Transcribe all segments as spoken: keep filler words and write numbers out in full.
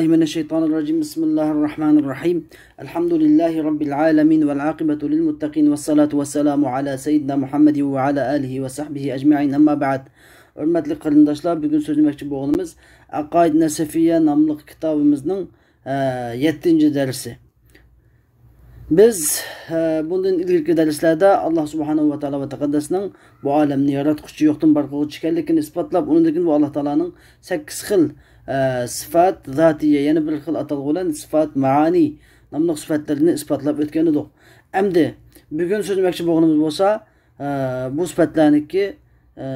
من الشيطان الرجيم. بسم الله الرحمن الرحيم. الحمد لله رب العالمين والعاقبة للمتقين والصلاة والسلام على سيدنا محمد وعلى آله وصحبه أجمعين. أما بعد. ھۆرمەتلىك قېرىنداشلار، بۈگۈن سۆزلىمەكچى بولغىنىمىز ئەقائىد نەسەفىيە ناملىق كىتابىمىزنىڭ، ئە، يەتتىنچى دەرسى. بىز، ئە، بۇندىن ئىلگىرىكى دەرسلەردە ئاللا سۇبھانەھۇ ۋە تائالا ۋە تەقەددەسنىڭ بۇ ئالەمنى ياراتقۇچى، يوقتىن بار قىلغۇچى ئىكەنلىكىنى ئىسپاتلاپ، ئۇنىڭدىن كېيىن بۇ ئاللا تائالانىڭ سەككىز خىل، ئە، سىفات، زاتىيە، يەنە بىر خىل ئاتالغۇ بىلەن سىفات، مەئانى ناملىق سىفەتلىرىنى ئىسپاتلاپ ئۆتكەن ئىدۇق. ئەمدى بۈگۈن سۆزلىمەكچى بولغىنىمىز بولسا، ئە، بۇ سۈپەتلەرنىڭكى، ئە،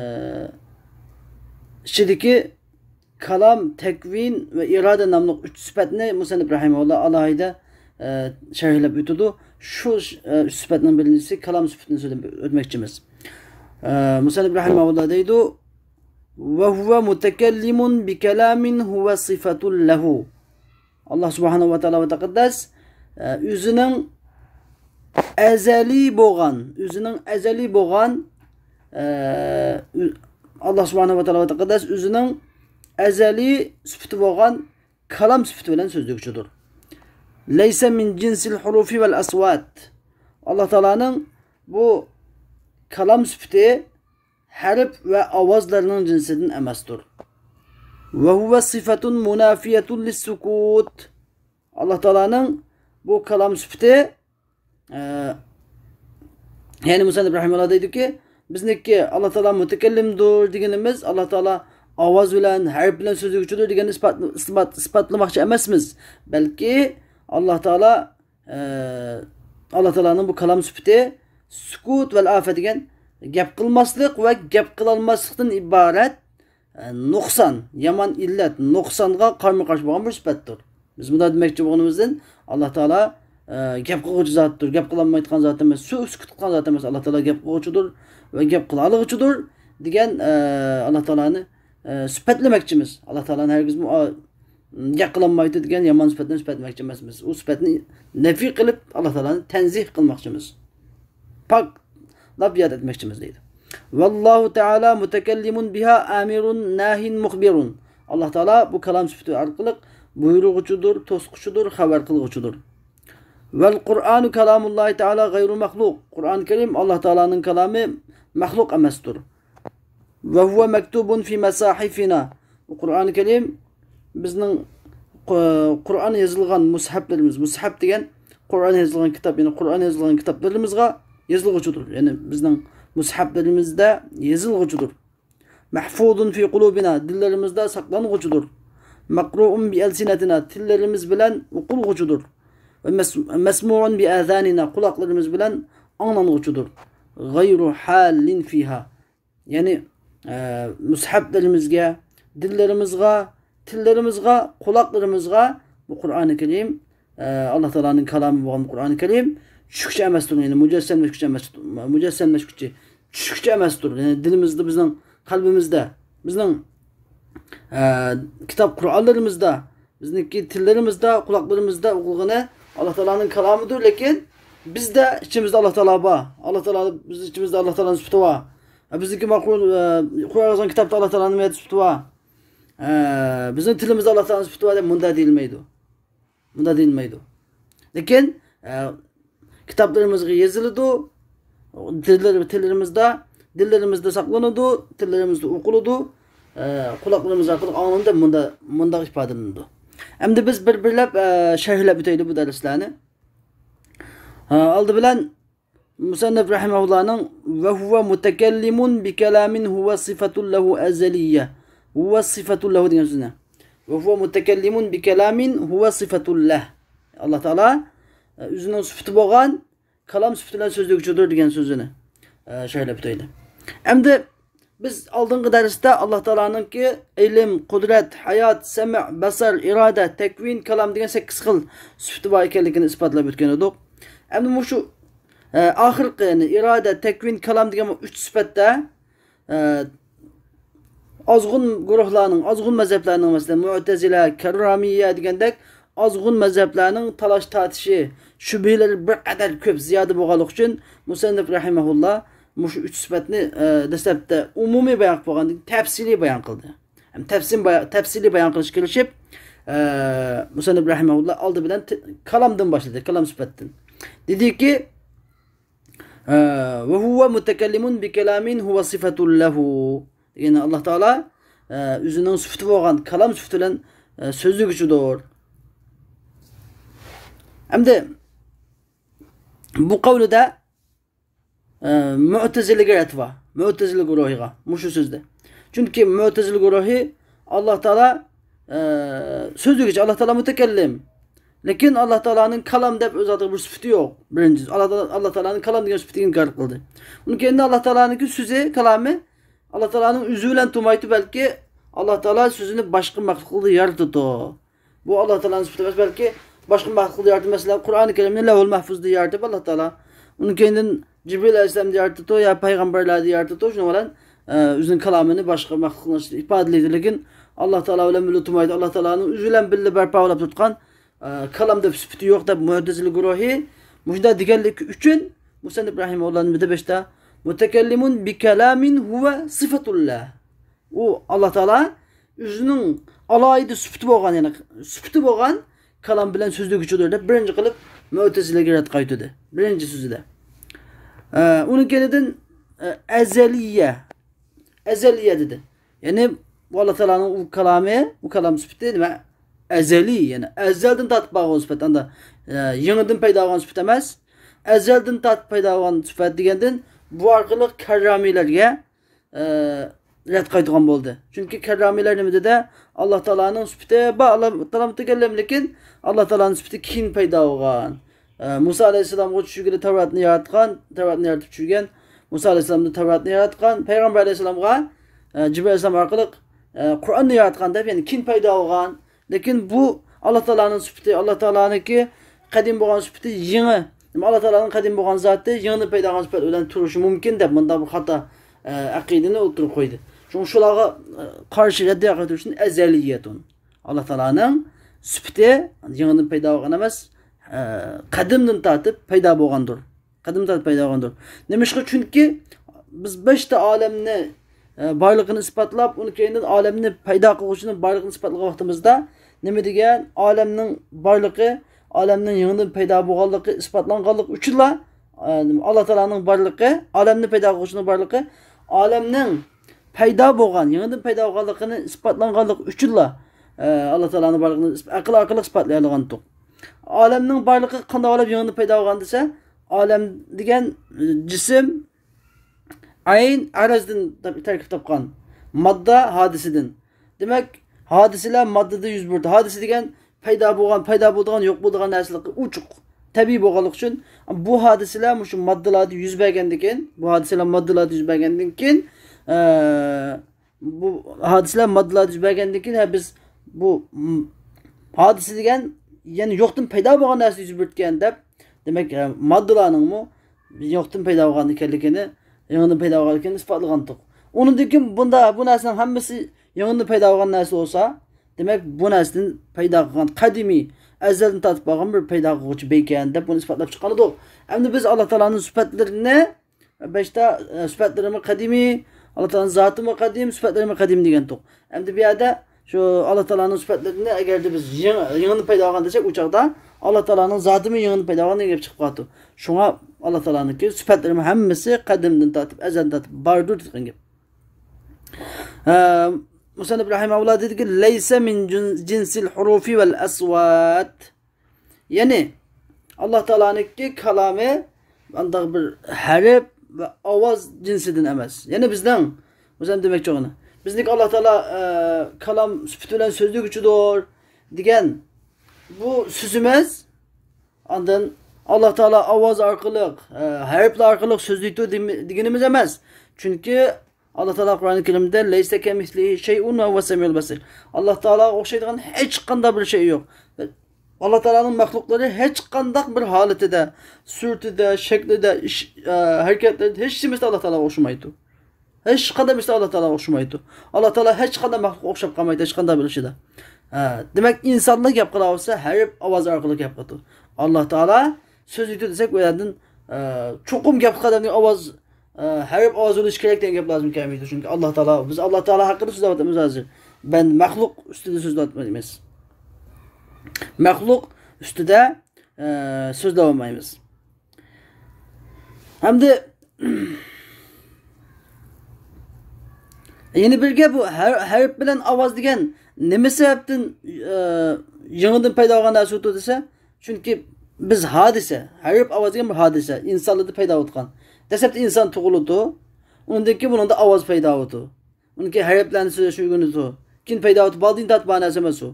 ئىچىدىكى كالام، تەكۋىن ۋە ئىرادە ناملىق ئۈچ سۈپەتنى مۇسەننىپ رەھىمەھۇللا ئالاھىدە، ئە، شەرھلەپ ئۆتىدۇ. شۇ، ئە، ئۈچ سۈپەتنىڭ بىرىنچىسى كالام سۈپىتىنى سۆزلەپ ئۆتمەكچىمىز. ئە، مۇسەننىپ رەھىمەھۇللا دەيدۇ، وهو متكلم بكلام هو صفة له. ئاللا سۇبھانەھۇ ۋە تائالا ۋە تەقەددەس، ئە، ئۆزىنىڭ ئەزەلىي بولغان، ئۆزىنىڭ ئەزەلىي بولغان، ئە، ئۆ-، ئاللا سۇبھانەھۇ ۋە تائالا ۋە تەقەددەس ئۆزىنىڭ ئەزەلىي سۈپىتى بولغان كالام سۈپىتى بىلەن سۆزلىگۈچىدۇر. ليس من جنس الحروف والأصوات. ئاللا تائالانىڭ بۇ كالام سۈپىتى ھەرپ ۋە ئاۋازلارنىڭ جىنسىدىن ئەمەستۇر. وهو صفة منافية للسكوت. ئاللا تائالانىڭ بۇ كالام سۈپىتى، ئە، يەنى مۇسەننىپ رەھىمەھۇللا دەيدۇكى، بىزنىڭكى ئاللا تائالا مۇتەكەللىمدۇر دېگىنىمىز، ئاللا تائالا ئاۋاز بىلەن، ھەرپ بىلەن سۆزلىگۈچىدۇر دېگەننى ئىسپات، ئىسپات، ئىسپاتلىماقچى ئەمەسمىز. بەلكى ئاللا تائالا، ئە، ئاللا تائالانىڭ بۇ كالام سۈپىتى سۇكۇت ۋەل ئافە دېگەن گەپ قىلماسلىق ۋە گەپ قىلالماسلىقتىن ئىبارەت، ئە، نۇقسان، يامان ئىللەت، نۇقسانغا قارمۇ قارشى بولغان بىر سۈپەتتۇر. بىز مۇنداق دېمەكچى بولغىنىمىزدىن، ئاللا تائالا، ئە، گەپ قىلغۇچى زاتتۇر، گەپ قىلالمايدىغان زات ئەمەس، سۇ-، سۈكۈت قىلغان زات ئەمەس، ئاللا تائالا گەپ قىلغۇچىدۇر ۋە گەپ قىلالىغۇچىدۇر دېگەن، ئە، ئاللا تائالانى، ئە، سۈپەتلىمەكچىمىز. ئاللا تائالانى ھەرگىزمۇ، ئا، گەپ قىلالمايدۇ دېگەن يامان سۈپەتنى سۈپەتلىمەكچى ئەمەسمىز. ئۇ سۈپەتنى نەپىي قىلىپ، ئاللا تائالانى تەنزىھ قىلماقچىمىز. پاكلاپ ياد ئەتمەكچىمىز دەيدۇ. والله تعالى متكلم بها آمر ناه مخبر. ئاللا تائالا بۇ كالام سۈپىتى ئارقىلىق بۇيرۇغۇچىدۇر، توسقۇچىدۇر، خەۋەر قىلغۇچىدۇر. والقرآن كلام الله تعالى غير مخلوق. قۇرئان كەرىم ئاللا تائالانىڭ كالامى، مەخلۇق ئەمەستۇر. وهو مكتوب في مصاحفنا. قۇرئان كەرىم بىزنىڭ قۇ-، قۇرئان يېزىلغان مۇسھەپلىرىمىز، مۇسھەپ دېگەن قۇرئان يېزىلغان كىتاب، يەنى قۇرئان يېزىلغان كىتابلىرىمىزغا يېزىلغۇچىدۇر. يەنى بىزنىڭ مۇسھەپلىرىمىزدە يېزىلغۇچىدۇر. محفوظ في قلوبنا، دىللىرىمىزدا ساقلانغۇچىدۇر. مقروء بألسنتنا، تىللىرىمىز بىلەن ئوقۇلغۇچىدۇر. ومس-، مسموع بآذاننا، قۇلاقلىرىمىز بىلەن ئاڭلانغۇچىدۇر. غير حال فيها. يەنى، ئە، مۇسھەپلىرىمىزگە، دىللىرىمىزغا، تىللىرىمىزغا، قۇلاقلىرىمىزغا بۇ قۇرئانى كەرىم، ئە، ئاللا تائالانىڭ كالامى بولغان بۇ قۇرئانى كەرىم چۈشكۈچى ئەمەستۇر. يەنى مۇجەسسەملەشكۈچى ئەمەس، مۇجەسسەملەشكۈچى، چۈشكۈچى ئەمەستۇر. يەنى دىلىمىزدا، بىزنىڭ قەلبىمىزدە، بىزنىڭ، ئە، كىتاب قۇرئانلىرىمىزدا، بىزنىڭكى تىللىرىمىزدا، قۇلاقلىرىمىزدا ئوقۇلغىنى ئاللا تائالانىڭ كالامىدۇر، لېكىن بىزدە ئىچىمىزدە ئاللا تائالا بار. ئاللا تائالا، بىز ئىچىمىزدە ئاللا تائالانىڭ سۈپىتى بار. ھە، بىزنىڭكى ماقۇل، ئە، قۇرئان يازغان كىتابتا ئاللا تائالانىڭ نېمە سۈپىتى بار؟ ئە، بىزنىڭ تىلىمىزدا ئاللا تائالانىڭ سۈپىتى بار دەپ مۇنداق دېيىلمەيدۇ. مۇنداق دېيىلمەيدۇ. لېكىن، ئە، كىتابلىرىمىزغا يېزىلىدۇ، تىللىرى-، تىللىرىمىزدا، دىللىرىمىزدا ساقلىنىدۇ، تىللىرىمىزدا ئوقۇلىدۇ، ئە، قۇلاقلىرىمىز ئارقىلىق ئاڭلىنىدۇ، مۇندا-، مۇنداق ئىپادىلىنىدۇ. ئەمدى بىز بىر-بىرلەپ، ئە، شەرھلەپ ئۆتەيلى بۇ دەرسلەرنى. ئە، ئالدى بىلەن مۇسەننىپ رەھىمەھۇللانىڭ «وهو متكلم بكلام هو صفة له أزلية، هو صفة له» دېگەن سۆزنى، «وهو متكلم بكلام هو صفة له». ئاللا تائالا، ئە، ئۆزىنىڭ سۈپىتى بولغان كالام سۈپىتى بىلەن سۆزلىگۈچىدۇر دېگەن سۆزىنى، ئە، شەرھلەپ ئۆتەيلى. ئەمدى بىز ئالدىنقى دەرستە ئاللا تائالانىڭكى ئىلىم، قۇدرەت، ھايات، سەمع، بەسەر، ئىرادە، تەكۋىن، كالام دېگەن سەككىز خىل سۈپىتى بار ئىكەنلىكىنى ئىسپاتلاپ ئۆتكەن ئىدۇق. ئەمدى مۇشۇ، ئە، ئاخىرقى، يەنى ئىرادە، تەكۋىن، كالام دېگەن بۇ ئۈچ سۈپەتتە، ئە، ئازغۇن گۇرۇھلارنىڭ، ئازغۇن مەزھەپلەرنىڭ، مەسىلەن، مۇئتەزىلە، كەررامىيە دېگەندەك ئازغۇن مەزھەپلەرنىڭ تالاش تارتىشى، شۈبھىلىرى بىر قەدەر كۆپ، زىيادە بولغانلىقى ئۈچۈن مۇسەننىپ رەھىمەھۇللا مۇشۇ ئۈچ سۈپەتنى، ئە، دەسلەپتە ئومۇمىي بايان قىلىپ بولغاندىن كېيىن تەپسىلىي بايان قىلدى. ھەم تەپسىل بايا-، تەپسىلىي بايان قىلىشقا كىرىشىپ، ئە، مۇسەننىپ رەھىمەھۇللا ئالدى بىلەن ت-، كالامدىن باشلىدى، كالام سۈپەتتىن. دېدىكى، ئە، «وهو متكلم بكلام هو صفة له» دېگەن ئاللا تائالا، ئە، ئۆزىنىڭ سۈپىتى بولغان كالام سۈپىتى بىلەن، ئە، سۆزلىگۈچىدۇر. ئەمدى بۇ قەۋلىدە ئە، مۇئتەزىلىگە رەت بار. مۇئتەزىلە گۇرۇھىغا مۇشۇ سۆزدە. چۈنكى مۇئتەزىلە گۇرۇھى ئاللا تائالا، ئە، سۆزلىگۈچى، ئاللا تائالا مۇتەكەللىم. لېكىن ئاللا تائالانىڭ كالام دەپ ئۆز ئاتىغا بىر سۈپىتى يوق. بىرىنچى، ئاللا تائالا، ئاللا تائالانىڭ كالام دېگەن سۈپىتىگە ئىنكار قىلدى. ئۇنىڭ كەينىدىن ئاللا تائالانىڭكى سۆزى، كالامى ئاللا تائالانىڭ ئۆزى بىلەن تۇرمايتتى، بەلكى ئاللا تائالا سۆزىنى باشقا مەخلۇقلاردا يارىتىدۇ. بۇ ئاللا تائالانىڭ سۈپىتى ئەمەس، بەلكى باشقا مەخلۇقلاردا يارىتىپ، مەسىلەن، قۇرئانى كەرىمنى لەۋھۇل مەھفۇزدا يارىتىپ ئاللا تائالا. ئۇنىڭ كەينىدىن جىبرىل ئەلەيھىسسالامدا يارىتىدۇ يا پەيغەمبەرلەردە يارىتىدۇ. شۇنىڭ بىلەن، ئە، ئۆزىنىڭ كالامىنى باشقا مەخلۇقلار ئىپادىلەيدۇ. لېكىن ئاللا تائالا بىلەن بىللە تۇرمايدۇ. ئاللا تائالانىڭ ئۆزى بىلەن بىللە بەرپا بولۇپ تۇرغان، ئە، كالام دەپ سۈپىتى يوق دەپ مۇئتەزىلە گۇرۇھى مۇشۇنداق دېگەنلىكى ئۈچۈن مۇسەننىپ رەھىمەھۇللا نېمە دەپ باشتا؟ «مۇتەكەللىمۇن بىكالامىن ھۇۋە سىفەتۇللا». ئۇ ئاللا تائالا ئۆزىنىڭ ئالاھىدە سۈپىتى بولغان، يەنى سۈپىتى بولغان كالام بىلەن سۆزلىگۈچىدۇر دەپ بىرىنچى قىلىپ مۇئتەزىلىگە رەت قايتۇردى. بىرىنچى سۆزىدە. ئە، ئۇنىڭ كەينىدىن، ئە، ئەزەلىيە. ئەزەلىيە دېدى. يەنى بۇ ئاللا تائالانىڭ ئۇ كالامى، ئۇ كالام سۈپىتى نېمە؟ ئەزەلىي، يەنى ئەزەلدىن تارتىپ بار بولغان سۈپەت. ئاندا، ئە، يېڭىدىن پەيدا بولغان سۈپەت ئەمەس. ئەزەلدىن تارتىپ پەيدا بولغان سۈپەت دېگەندىن بۇ ئارقىلىق كەررامىيلەرگە ئە، رەت قايتىدىغان بولدى. چۈنكى كەررامىيلەر نېمە دېدى؟ ئاللا تائالانىڭ سۈپىتى بار، ئاللا تائالا مۇتەكەللىم، لېكىن ئاللا تائالانىڭ سۈپىتى كېيىن پەيدا بولغان. ئە، مۇسا ئەلەيھىسسالامغا چۈشۈرگىلى تەۋراتنى ياراتقان، تەۋراتنى يارىتىپ چۈشۈرگەن، مۇسا ئەلەيھىسسالامدىن تەۋراتنى ياراتقان، پەيغەمبەر ئەلەيھىسسالامغا، ئە، جىبرىل ئەلەيھىسسالام ئارقىلىق، ئە، قۇرئاننى ياراتقان دەپ، يەنى كېيىن پەيدا بولغان. لېكىن بۇ ئاللا تائالانىڭ سۈپىتى، ئاللا تائالانىڭكى قەدىم بولغان سۈپىتى يېڭى. ئاللا تائالانىڭ قەدىم بولغان زاتى يېڭىدىن پەيدا بولغان سۈپەت بىلەن تۇرۇشى مۇمكىن دەپ مۇنداق بىر خاتا، ئە، ئەقىدىنى ئوتتۇرىغا قويدى. شۇڭا شۇلارغا، ئە، قارشى رەددىيە قىلىش ئۈچۈن ئەزەلىيەتۇن. ئاللا تائالانىڭ سۈپىتى يېڭىدىن پەيدا بولغان ئەمەس، ئە، قەدىمدىن تارتىپ پەيدا بولغاندۇر. قەدىمدىن تارتىپ پەيدا بولغاندۇر. نېمىشقا؟ چۈنكى بىز بەشتا ئالەمنى، ئە، بارلىقىنى ئىسپاتلاپ، ئۇنىڭ كەينىدىن ئالەمنى پەيدا قىلغۇچىنىڭ بارلىقىنى ئىسپاتلىغان ۋاقتىمىزدا نېمە دېگەن؟ ئالەمنىڭ بارلىقى، ئالەمنىڭ يېڭىدىن پەيدا بولغانلىقى ئىسپاتلانغانلىقى ئۈچۈنلا، ئە، ئاللا تائالانىڭ بارلىقى، ئالەمنى پەيدا قىلغۇچىنىڭ بارلىقى، ئالەمنىڭ پەيدا بولغان، يېڭىدىن پەيدا بولغانلىقىنى ئىسپاتلانغانلىقى ئۈچۈنلا، ئە، ئاللا تائالانىڭ بارلىقىنى ئەقىل ئارقىلىق ئىسپاتلايالىغانتۇق. ئالەمنىڭ بارلىقى قانداق بولۇپ يېڭىدىن پەيدا بولغان دېسە، ئالەم دېگەن، ئە، جىسىم، ئەين، ئەرزدىن تەركىب تاپقان ماددا ھادىسىدىن. دېمەك، ھادىسىلەر ماددىدا يۈز بېرىدۇ. ھادىسە دېگەن پەيدا بولغان، پەيدا بولىدىغان، يوق بولىدىغان نەرسىلەرگە ئوچۇق، تەبىئىي بولغانلىقى ئۈچۈن، بۇ ھادىسىلەر مۇشۇ ماددىلاردىن يۈز بەرگەندىن كېيىن، بۇ ھادىسىلەر ماددىلاردا يۈز بەرگەندىن كېيىن، ئە، بۇ ھادىسىلەر ماددىلاردا يۈز بەرگەندىن كېيىن، ھە، بىز بۇ، م، ھادىسە دېگەن يەنە يوقتىن پەيدا بولغان نەرسە يۈز بېرىدىكەن دەپ، دېمەك، ئە، ماددىلارنىڭمۇ يوقتىن پەيدا بولغان ئىكەنلىكىنى، يېڭىدىن پەيدا بولغان ئىكەنلىكىنى ئىسپاتلىغانتۇق. ئۇنىڭدىن كېيىن بۇندا بۇ نەرسىنىڭ ھەممىسى يېڭىدىن پەيدا بولغان نەرسە بولسا، دېمەك، بۇ نەرسىدىن پەيدا قىلغان قەدىمىي، ئەزەلدىن تارتىپ بارغان بىر پەيدا قىلغۇچى بار ئىكەن دەپ بۇنى ئىسپاتلاپ چىققانىدۇق. ئەمدى بىز ئاللا تائالانىڭ سۈپەتلىرىنى بەشتا، ئە، سۈپەتلىرىمۇ قەدىمىي، ئاللا تائالانىڭ زاتىمۇ قەدىم، سۈپەتلىرىمۇ قەدىم دېگەنتۇق. ئەمدى بۇ يەردە شۇ ئاللا تائالانىڭ سۈپەتلىرىنى ئەگەردە بىز يېڭى، يېڭىدىن پەيدا بولغان دېسەك، ئۇ چاغدا ئاللا تائالانىڭ زاتىمۇ يېڭىدىن پەيدا بولغان دېگەن گەپ چىقىپ قالىدۇ. شۇڭا ئاللا تائالانىڭكى سۈپەتلىرىمۇ ھەممىسى قەدىمدىن تارتىپ، ئەزەلدىن تارتىپ باردۇر دېگەن گەپ. ئە، مۇسەننىپ رەھىمەھۇللا دېدىكى، لەيسە مىن جىن-، جىنسىل ھۇرۇفى ۋەل ئەسۋات. يەنى، ئاللا تائالانىڭكى كالامى ئانداق بىر ھەرپ ۋە ئاۋاز جىنسىدىن ئەمەس. يەنى بىزنىڭ، مەسىلەن، دېمەكچى بولغىنى، بىزنىڭكى ئاللا تائالا، ئە، كالام سۈپىتى بىلەن سۆزلىگۈچىدۇر دېگەن بۇ سۆزىمىز، ئاندىن ئاللا تائالا ئاۋاز ئارقىلىق، ئە، ھەرپلەر ئارقىلىق سۆزلەيدۇ دېمە-، دېگىنىمىز ئەمەس. چۈنكى ئاللا تائالا قۇرئانى كەرىمدە، لەيسە كەمىسلىھى شەيئۇن ۋە ھۇۋە سەمىئۇل بەسىر. ئاللا تائالاغا ئوخشايدىغان ھېچقانداق بىر شەي يوق. ئاللا تائالانىڭ مەخلۇقلىرى ھېچقانداق بىر ھالىتىدە، سۈرىتىدە، شەكلىدە، ئىش، ئە، ھەرىكەتلىرىدە ھېچنېمىسى ئاللا تائالاغا ئوخشىمايدۇ. ھېچقانداق بىرسى ئاللا تائالاغا ئوخشىمايدۇ. ئاللا تائالا ھېچقانداق مەخلۇققا ئوخشاپ قالمايدۇ، ھېچقانداق بىر ئىشىدا. ھە، دېمەك، ئىنسانلار گەپ قىلىۋاتسا، ھەرپ ئاۋاز ئارقىلىق گەپ قىلىدۇ. ئاللا تائالا سۆزلەيدۇ دېسەك، ئۇ يەردىن، ئە، چوقۇم گەپ قىلىدىغان ئاۋاز، ئە، ھەرپ ئاۋاز بولۇشى كېرەك دېگەن گەپ لازىم كەلمەيدۇ. چۈنكى ئاللا تائالا، بىز ئاللا تائالا ھەققىدە سۆزلەۋاتىمىز ھازىر. بەن-، مەخلۇق ئۈستىدە سۆزلەۋاتىمىز. مەخلۇق ئۈستىدە، ئە، سۆزلەۋالمايمىز. ھەمدە يەنە بىر گەپ، بۇ ھەر-، ھەرپ بىلەن ئاۋاز دېگەن نېمە سەۋەبتىن، ئە، يېڭىدىن پەيدا بولغان نەرسە ئۇ دېسە، چۈنكى بىز ھادىسە، ھەرپ ئاۋاز دېگەن بىر ھادىسە، ئىنسانلاردا پەيدا بولۇۋاتقان. دەسلەپتە ئىنسان تۇغۇلىدۇ، ئۇنىڭدىن كېيىن بۇنىڭدا ئاۋاز پەيدا بولىدۇ. ئۇنىڭ كېيىن ھەرپلەرنى سۆزلەشنى ئۆگىنىدۇ. كېيىن پەيدا بولۇپ، بالدىن تارتىپ بار نەرسە ئەمەس ئۇ.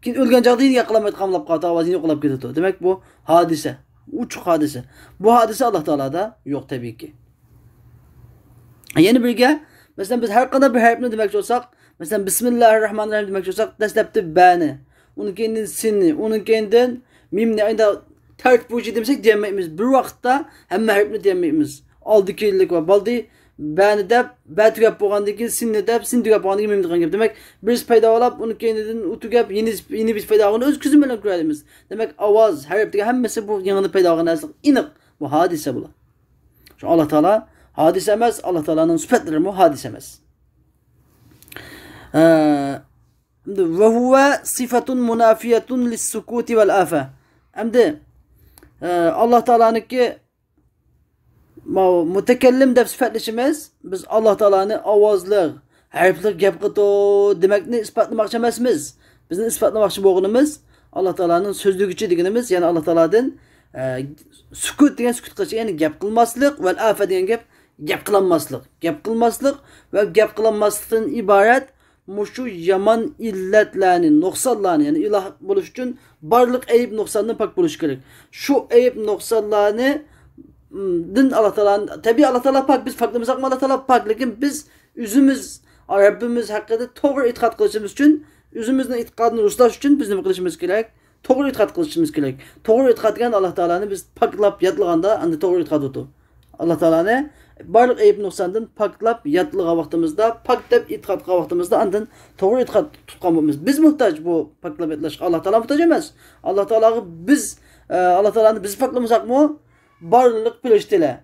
كېيىن ئۆلگەن چاغدا يەنە گەپ قىلالمايدىغان بولۇپ قالىدۇ، ئاۋازى يوقاپ كېتىدۇ. دېمەك، بۇ ھادىسە، ئوچۇق ھادىسە. بۇ ھادىسە ئاللا تائالادا يوق، تەبىئىيكى. يەنە بىرگە، مەسىلەن، بىز ھەر قانداق بىر ھەرپنى دېمەكچى بولساق، مەسىلەن، بىسمىللاھىررەھمانىررەھىم دېمەكچى بولساق، دەسلەپتە بەنى، ئۇنىڭ كېيىندىن سىننى، ئۇنىڭ كېيىندىن مىمنى، ئەمدى تەرتىپ بويىچە دېمىسەك دېيەلمەيمىز. بىر ۋاقىتتا ھەممە ھەرپنى دېيەلمەيمىز. ئالدى كېيىنلىك بار. بالدى بەنى دەپ، بە تۈگەپ بولغاندىن كېيىن سىننى دەپ، سىن تۈگەپ بولغاندىن كېيىن مىم دېگەن گەپ. دېمەك، بىرسى پەيدا بولۇپ، ئۇنىڭ كېيىنىدىن ئۇ تۈگەپ، يېنى، يېنى بىرسى پەيدا بولغىنى ئۆز كۆزى بىلەن كۆرەلەيمىز. دېمەك، ئاۋاز، ھەرپ دېگەن ھەممىسى بۇ يېڭىدىن پەيدا بولغان نەرسە ئېنىق. بۇ ھادىسە بۇلار. شۇ ئاللا تائالا ھادىسە ئەمەس، ئاللا تائالانىڭ سۈپەتلىرىمۇ ھادىسە ئەمەس. ئە، ئەمدى، ۋە ھۇۋە سىفەتۇن مۇنافىيەتۇن لىسسۇكۇتى ۋەل ئافە. ئەمدى، ئە، ئاللا تائالانىڭكى ماۋۇ مۇتەكەللىم دەپ سۈپەتلىشىمىز، بىز ئاللا تائالانى ئاۋازلىق، ھەرپلىك گەپ قىلىدۇ دېمەكنى ئىسپاتلىماقچى ئەمەسمىز. بىزنىڭ ئىسپاتلىماقچى بولغىنىمىز، ئاللا تائالانىڭ سۆزلىگۈچى دېگىنىمىز، يەنى ئاللا تائالادىن، ئە، سۈكۈت دېگەن سۈكۈت قىلىش، يەنى گەپ قىلماسلىق، ۋەل ئافە دېگەن گەپ، گەپ قىلالماسلىق. گەپ قىلماسلىق ۋە گەپ قىلالماسلىقتىن ئىبارەت مۇشۇ يامان ئىللەتلەرنى، نۇقسانلارنى، يەنى ئىلاھ بولۇش ئۈچۈن بارلىق ئەيىب نۇقساندىن پاك بولۇش كېرەك. شۇ ئەيىب نۇقسانلارنى، م، دىن ئاللا تائالا، تەبىئىي ئاللا تائالا پاك، بىز پاكلىمىساقمۇ ئاللا تائالا پاك، لېكىن بىز ئۆزىمىز رەببىمىز ھەققىدە توغرا ئېتىقاد قىلىشىمىز ئۈچۈن، ئۆزىمىزنىڭ ئېتىقادىنى رۇسلاش ئۈچۈن بىز نېمە قىلىشىمىز كېرەك؟ توغرا ئېتىقاد قىلىشىمىز كېرەك. توغرا ئېتىقاد دېگەن ئاللا تائالانى بىز پاكلاپ يادلىغاندا، ئاندىن توغرا ئېتىقاد بولىدۇ. ئاللا تائالانى بارلىق ئەيىب نۇقساندىن پاكلاپ يادلىغان ۋاقتىمىزدا، پاك دەپ ئېتىقاد قىلغان ۋاقتىمىزدا، ئاندىن توغرا ئېتىقاد تۇتقان بولىمىز. بىز موھتاج بۇ پاكلاپ يادلاشقا. ئاللا تائالا موھتاج ئەمەس. ئاللا تائالاغا بىز، ئە، ئاللا تائالانى بىز پاكلىمىساقمۇ، بارلىق پىرىشتىلەر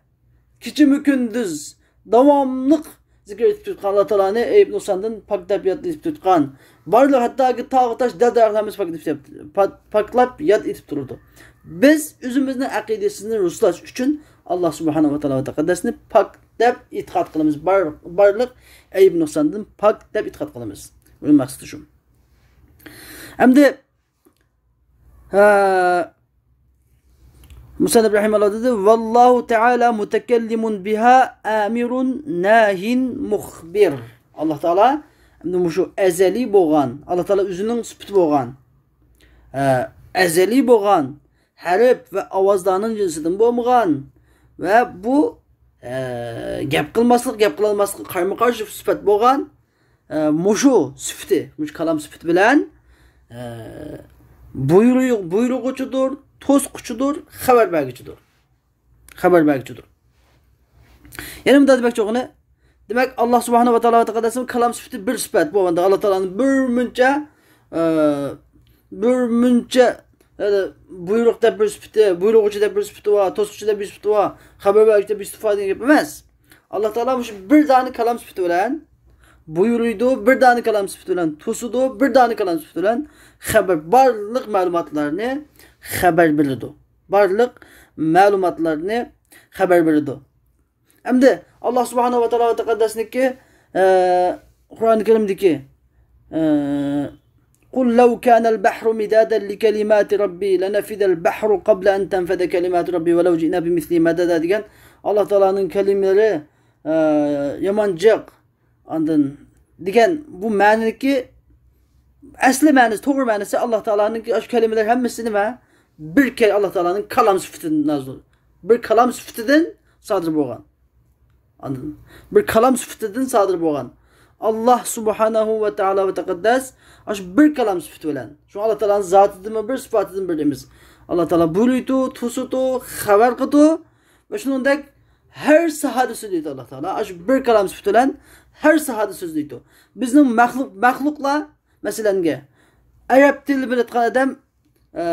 كېچىمۇ كۈندۈز داۋاملىق زىكىر ئېتىپ تۇرۇۋاتقان، ئاللا تائالانى ئەيىب نۇقساندىن پاك دەپ ياد ئېتىپ تۇرۇۋاتقان. بارلىق ھەتتاكى تاغ، تاش، دەريا ھەممىسى پاك دەپ، پاك-، پاكلاپ ياد ئېتىپ تۇرىدۇ. بىز ئۆزىمىزنىڭ ئەقىدىسىنى رۇسلاش ئۈچۈن ئاللا سۇبھانەھۇ ۋە تائالا ۋە تەقەددەسنى پاك دەپ ئېتىقاد قىلىمىز. بار-، بارلىق ئەيىب نۇقساندىن پاك دەپ ئېتىقاد قىلىمىز. ئۇنىڭ مەقسىتى شۇ. ئەمدى ھە، مۇسەننىپ رەھىمەھۇللاھ دېدى، ۋاللاھۇ تەئالا مۇتەكەللىمۇن بىھا ئامىرۇن ناھىن مۇخبىر. ئاللا تائالا ئەمدى مۇشۇ ئەزەلىي بولغان، ئاللا تائالا ئۆزىنىڭ سۈپىتى بولغان، ھە، ئەزەلىي بولغان، ھەرپ ۋە ئاۋازلارنىڭ جىنسىدىن بولمىغان ۋە بۇ، ھە، گەپ قىلماسلىق، گەپ قىلالماسلىققا قارىمۇ قارشى سۈپەت بولغان، ئە، مۇشۇ سۈپىتى، مۇشۇ كالام سۈپىتى بىلەن، ئە، بۇيرۇ-، بۇيرۇغۇچىدۇر، توسقۇچىدۇر، خەۋەر بەرگۈچىدۇر. خەۋەر بەرگۈچىدۇر. يەنە مۇنداق دېمەكچى بولغىنى، دېمەك، ئاللا سۇبھانەھۇ ۋە تائالا ۋە تەقەددەسنىڭ كالام سۈپىتى بىر سۈپەت بولغاندا، ئاللا تائالانىڭ بىر مۇنچە، ئە، بىر مۇنچە، ئە، بۇيرۇق دەپ بىر سۈپىتى، بۇيرۇغۇچى دەپ بىر سۈپىتى بار، توسقۇچى دەپ بىر سۈپىتى بار، خەۋەر بەرگۈچى دەپ بىر سۈپىتى بار دېگەن گەپ ئەمەس. ئاللا تائالا مۇشۇ بىر دانە كالام سۈپىتى بىلەن بۇيرۇيدۇ، بىر دانە كالام سۈپىتى بىلەن توسىدۇ، بىر دانە كالام سۈپىتى بىلەن خەۋەر، بارلىق مەلۇماتلارنى خەۋەر بېرىدۇ. بارلىق مەلۇماتلارنى خەۋەر بېرىدۇ. ئەمدى ئاللا سۇبھانەھۇ ۋە تائالا ۋە تەقەددەسنىڭكى، ئە، قۇرئان كەرىمدىكى، ئە، قل لو كان البحر مدادا لكلمات ربي لنفد البحر قبل أن تنفد كلمات ربي ولو جئنا بمثله مددا دېگەن ئاللا تائالانىڭ كەلىمىلىرى، ئە، يامان جىق. ئاندىن دېگەن بۇ مەنىدىكى ئەسلى مەنىسى، توغرا مەنىسى ئاللا تائالانىڭكى ئاشۇ كەلىمىلەر ھەممىسى نېمە؟ بىر كە-، ئاللا تائالانىڭ كالام سۈپىتىدىن نازىل. بىر كالام سۈپىتىدىن سادىر بولغان. ئاندىن بىر كالام سۈپىتىدىن سادىر بولغان. ئاللا سۇبھانەھۇ ۋە تائالا ۋە تەقەددەس ئاشۇ بىر كالام سۈپىتى بىلەن. شۇڭا ئاللا تائالانىڭ زاتىدىنمۇ بىر، سۈپەتىدىن بىر ئەمەس. ئاللا تائالا بۇيرۇيدۇ، توسىدۇ، خەۋەر قىلىدۇ ۋە شۇنىڭدەك ھەر ساھەدە سۆزلەيدۇ ئاللا تائالا. ئاشۇ بىر كالام سۈپىتى بىلەن ھەر ساھەدە سۆزلەيدۇ. بىزنىڭ مەخلۇق، مەخلۇقلار، مەسىلەنگە، ئەرەب تىلى بىلىدىغان ئادەم ئە،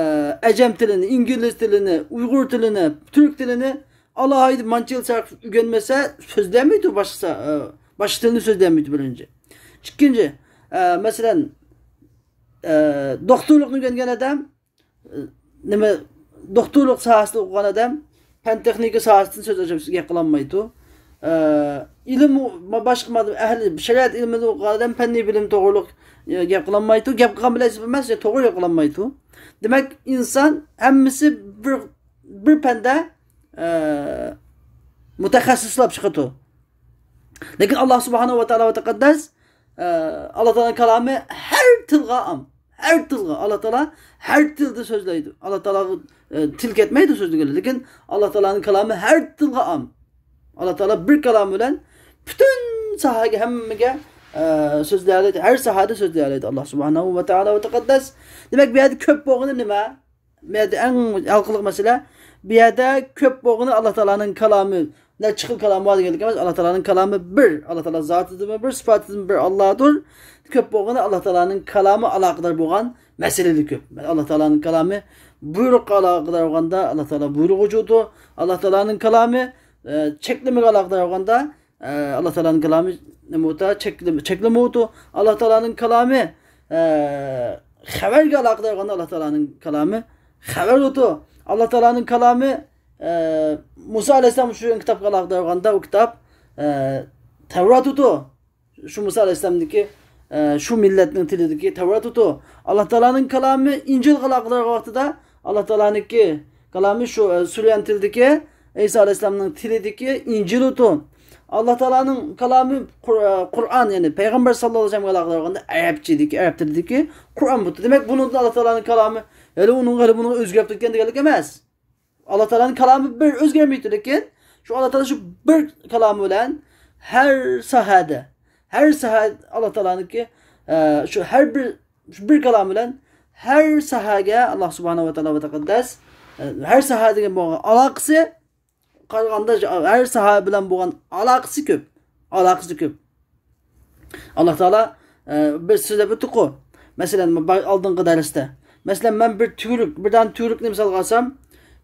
ئەجەم تىلىنى، ئىنگلىز تىلىنى، ئۇيغۇر تىلىنى، تۈرك تىلىنى ئالاھىدە مانچە يىل سەرپ ئۆگەنمىسە، سۆزلىيەلمەيدۇ باشقا، ئە، باشقا تىلنى سۆزلىيەلمەيدۇ بىرىنچى. ئىككىنچى، ئە، مەسىلەن، ئە، دوختۇرلۇقنى ئۆگەنگەن ئادەم، نېمە، دوختۇرلۇق ساھەسىدە ئوقۇغان ئادەم پەن تېخنىكا ساھەسىدىن سۆز ئاچىمىز گەپ قىلالمايدۇ. ئە، ئىلىم، باشقا ماددا ئەھلى شەرىئەت ئىلمىدا ئوقۇغان ئادەم پەننىي بىلىم توغرۇلۇق، ئە، گەپ قىلالمايدۇ. گەپ قىلغان بىلەن ئەمەس، توغرا گەپ قىلالمايدۇ. دېمەك، ئىنسان ھەممىسى بىر، بىر پەندە، ئە، مۇتەخەسسىسلاپ چىقىدۇ. لېكىن ئاللا سۇبھانەھۇ ۋە تائالا ۋە تەقەددەس، ئە، ئاللا تائالانىڭ كالامى ھەر تىلغا ئام. ھەر تىلغا. ئاللا تائالا ھەر تىلدا سۆزلەيدۇ. ئاللا تائالاغا، ئە، تىل كەتمەيدۇ سۆزلىگىلى. لېكىن ئاللا تائالانىڭ كالامى ھەر تىلغا ئام. ئاللا تائالا بىر كالامى بىلەن پۈتۈن ساھەگە، ھەممىگە، ئە، سۆزلىيەلەيدۇ. ھەر ساھەدە سۆزلىيەلەيدۇ ئاللا سۇبھانەھۇ ۋە تائالا ۋە تەقەددەس. دېمەك، بۇ يەردە كۆپ بولغىنى نېمە؟ بۇ يەردە ئەڭ ھالقىلىق مەسىلە، بۇ يەردە كۆپ بولغىنى ئاللا تائالانىڭ كالامى، نەچچە خىل كالام بار دېگەنلىك ئەمەس، ئاللا تائالانىڭ كالامى بىر، ئاللا تائالا زاتىدىنمۇ بىر، سۈپەتىدىنمۇ بىر ئاللادۇر. كۆپ بولغىنى ئاللا تائالانىڭ كالامى ئالاقىدار بولغان مەسىلىلەر كۆپ. ئاللا تائالانىڭ كالامى بۇيرۇققا ئالاقىدار بولغاندا، ئاللا تائالا بۇيرۇغۇچىدۇر. ئاللا تائالانىڭ كالامى، ئە، چەكلىمىگە ئالاقىدار بولغاندا، ئە، ئاللا تائالانىڭ كالامى نېمە بولتا؟ چەكلىمە، چەكلىمە بولىدۇ. ئاللا تائالانىڭ كالامى، ئە، خەۋەرگە ئالاقىدار بولغاندا ئاللا تائالانىڭ كالامى خەۋەر بولىدۇ. ئاللا تائالانىڭ كالامى، ئە، مۇسا ئەلەيھىسسالام چۈشۈرگەن كىتابقا ئالاقىدار بولغاندا ئۇ كىتاب، ئە، تەۋرات بولىدۇ. شۇ مۇسا ئەلەيھىسسالامدىكى، ئە، شۇ مىللەتنىڭ تىلىدىكى تەۋرات بولىدۇ. ئاللا تائالانىڭ كالامى ئىنجىلغا ئالاقىدار بولغان ۋاقتىدا ئاللا تائالانىڭكى كالامى شۇ، ئە، سۈريان تىلىدىكى، ئەيسا ئەلەيھىسسالامنىڭ تىلىدىكى ئىنجىل ئۇتۇ. ئاللا تائالانىڭ كالامى قۇر-، ئە، قۇرئان، يەنى پەيغەمبەر ساللاللاھۇ ئەلەيھى ۋەسەللەمگە ئالاقىدار بولغاندا ئەرەبچىدىكى، ئەرەب تىلىدىكى قۇرئان بۇتى. دېمەك، بۇنىڭدىن ئاللا تائالانىڭ كالامى ھېلى ئۇنىڭ، ھېلى بۇنىڭغا ئۆزگىرىپ كەتكەن دېگەنلىك ئەمەس. ئاللا تائالانىڭ كالامى بىر، ئۆزگەرمەيدۇ، لېكىن شۇ ئاللا تائالا شۇ بىر كالامى بىلەن ھەر ساھەدە، ھەر ساھە ئاللا تائالانىڭكى، ئە، شۇ ھەر بىر، شۇ بىر كالام بىلەن ھەر ساھەگە ئاللا سۇبھانەھۇ ۋە تائالا ۋە تەقەددەس، ئە، ھەر ساھەگە بولغان ئالاقىسى، قارىغاندا ھەر ساھە بىلەن بولغان ئالاقىسى كۆپ. ئالاقىسى كۆپ. ئاللا تائالا، ئە، بىر سۆزلەپ ئۆتتۇققۇ. مەسىلەن، بۇ با-، ئالدىنقى دەرستە. مەسىلەن، مەن بىر تۈۋرۈك، بىر دانە تۈۋرۈكنى مىسالغا ئالسام،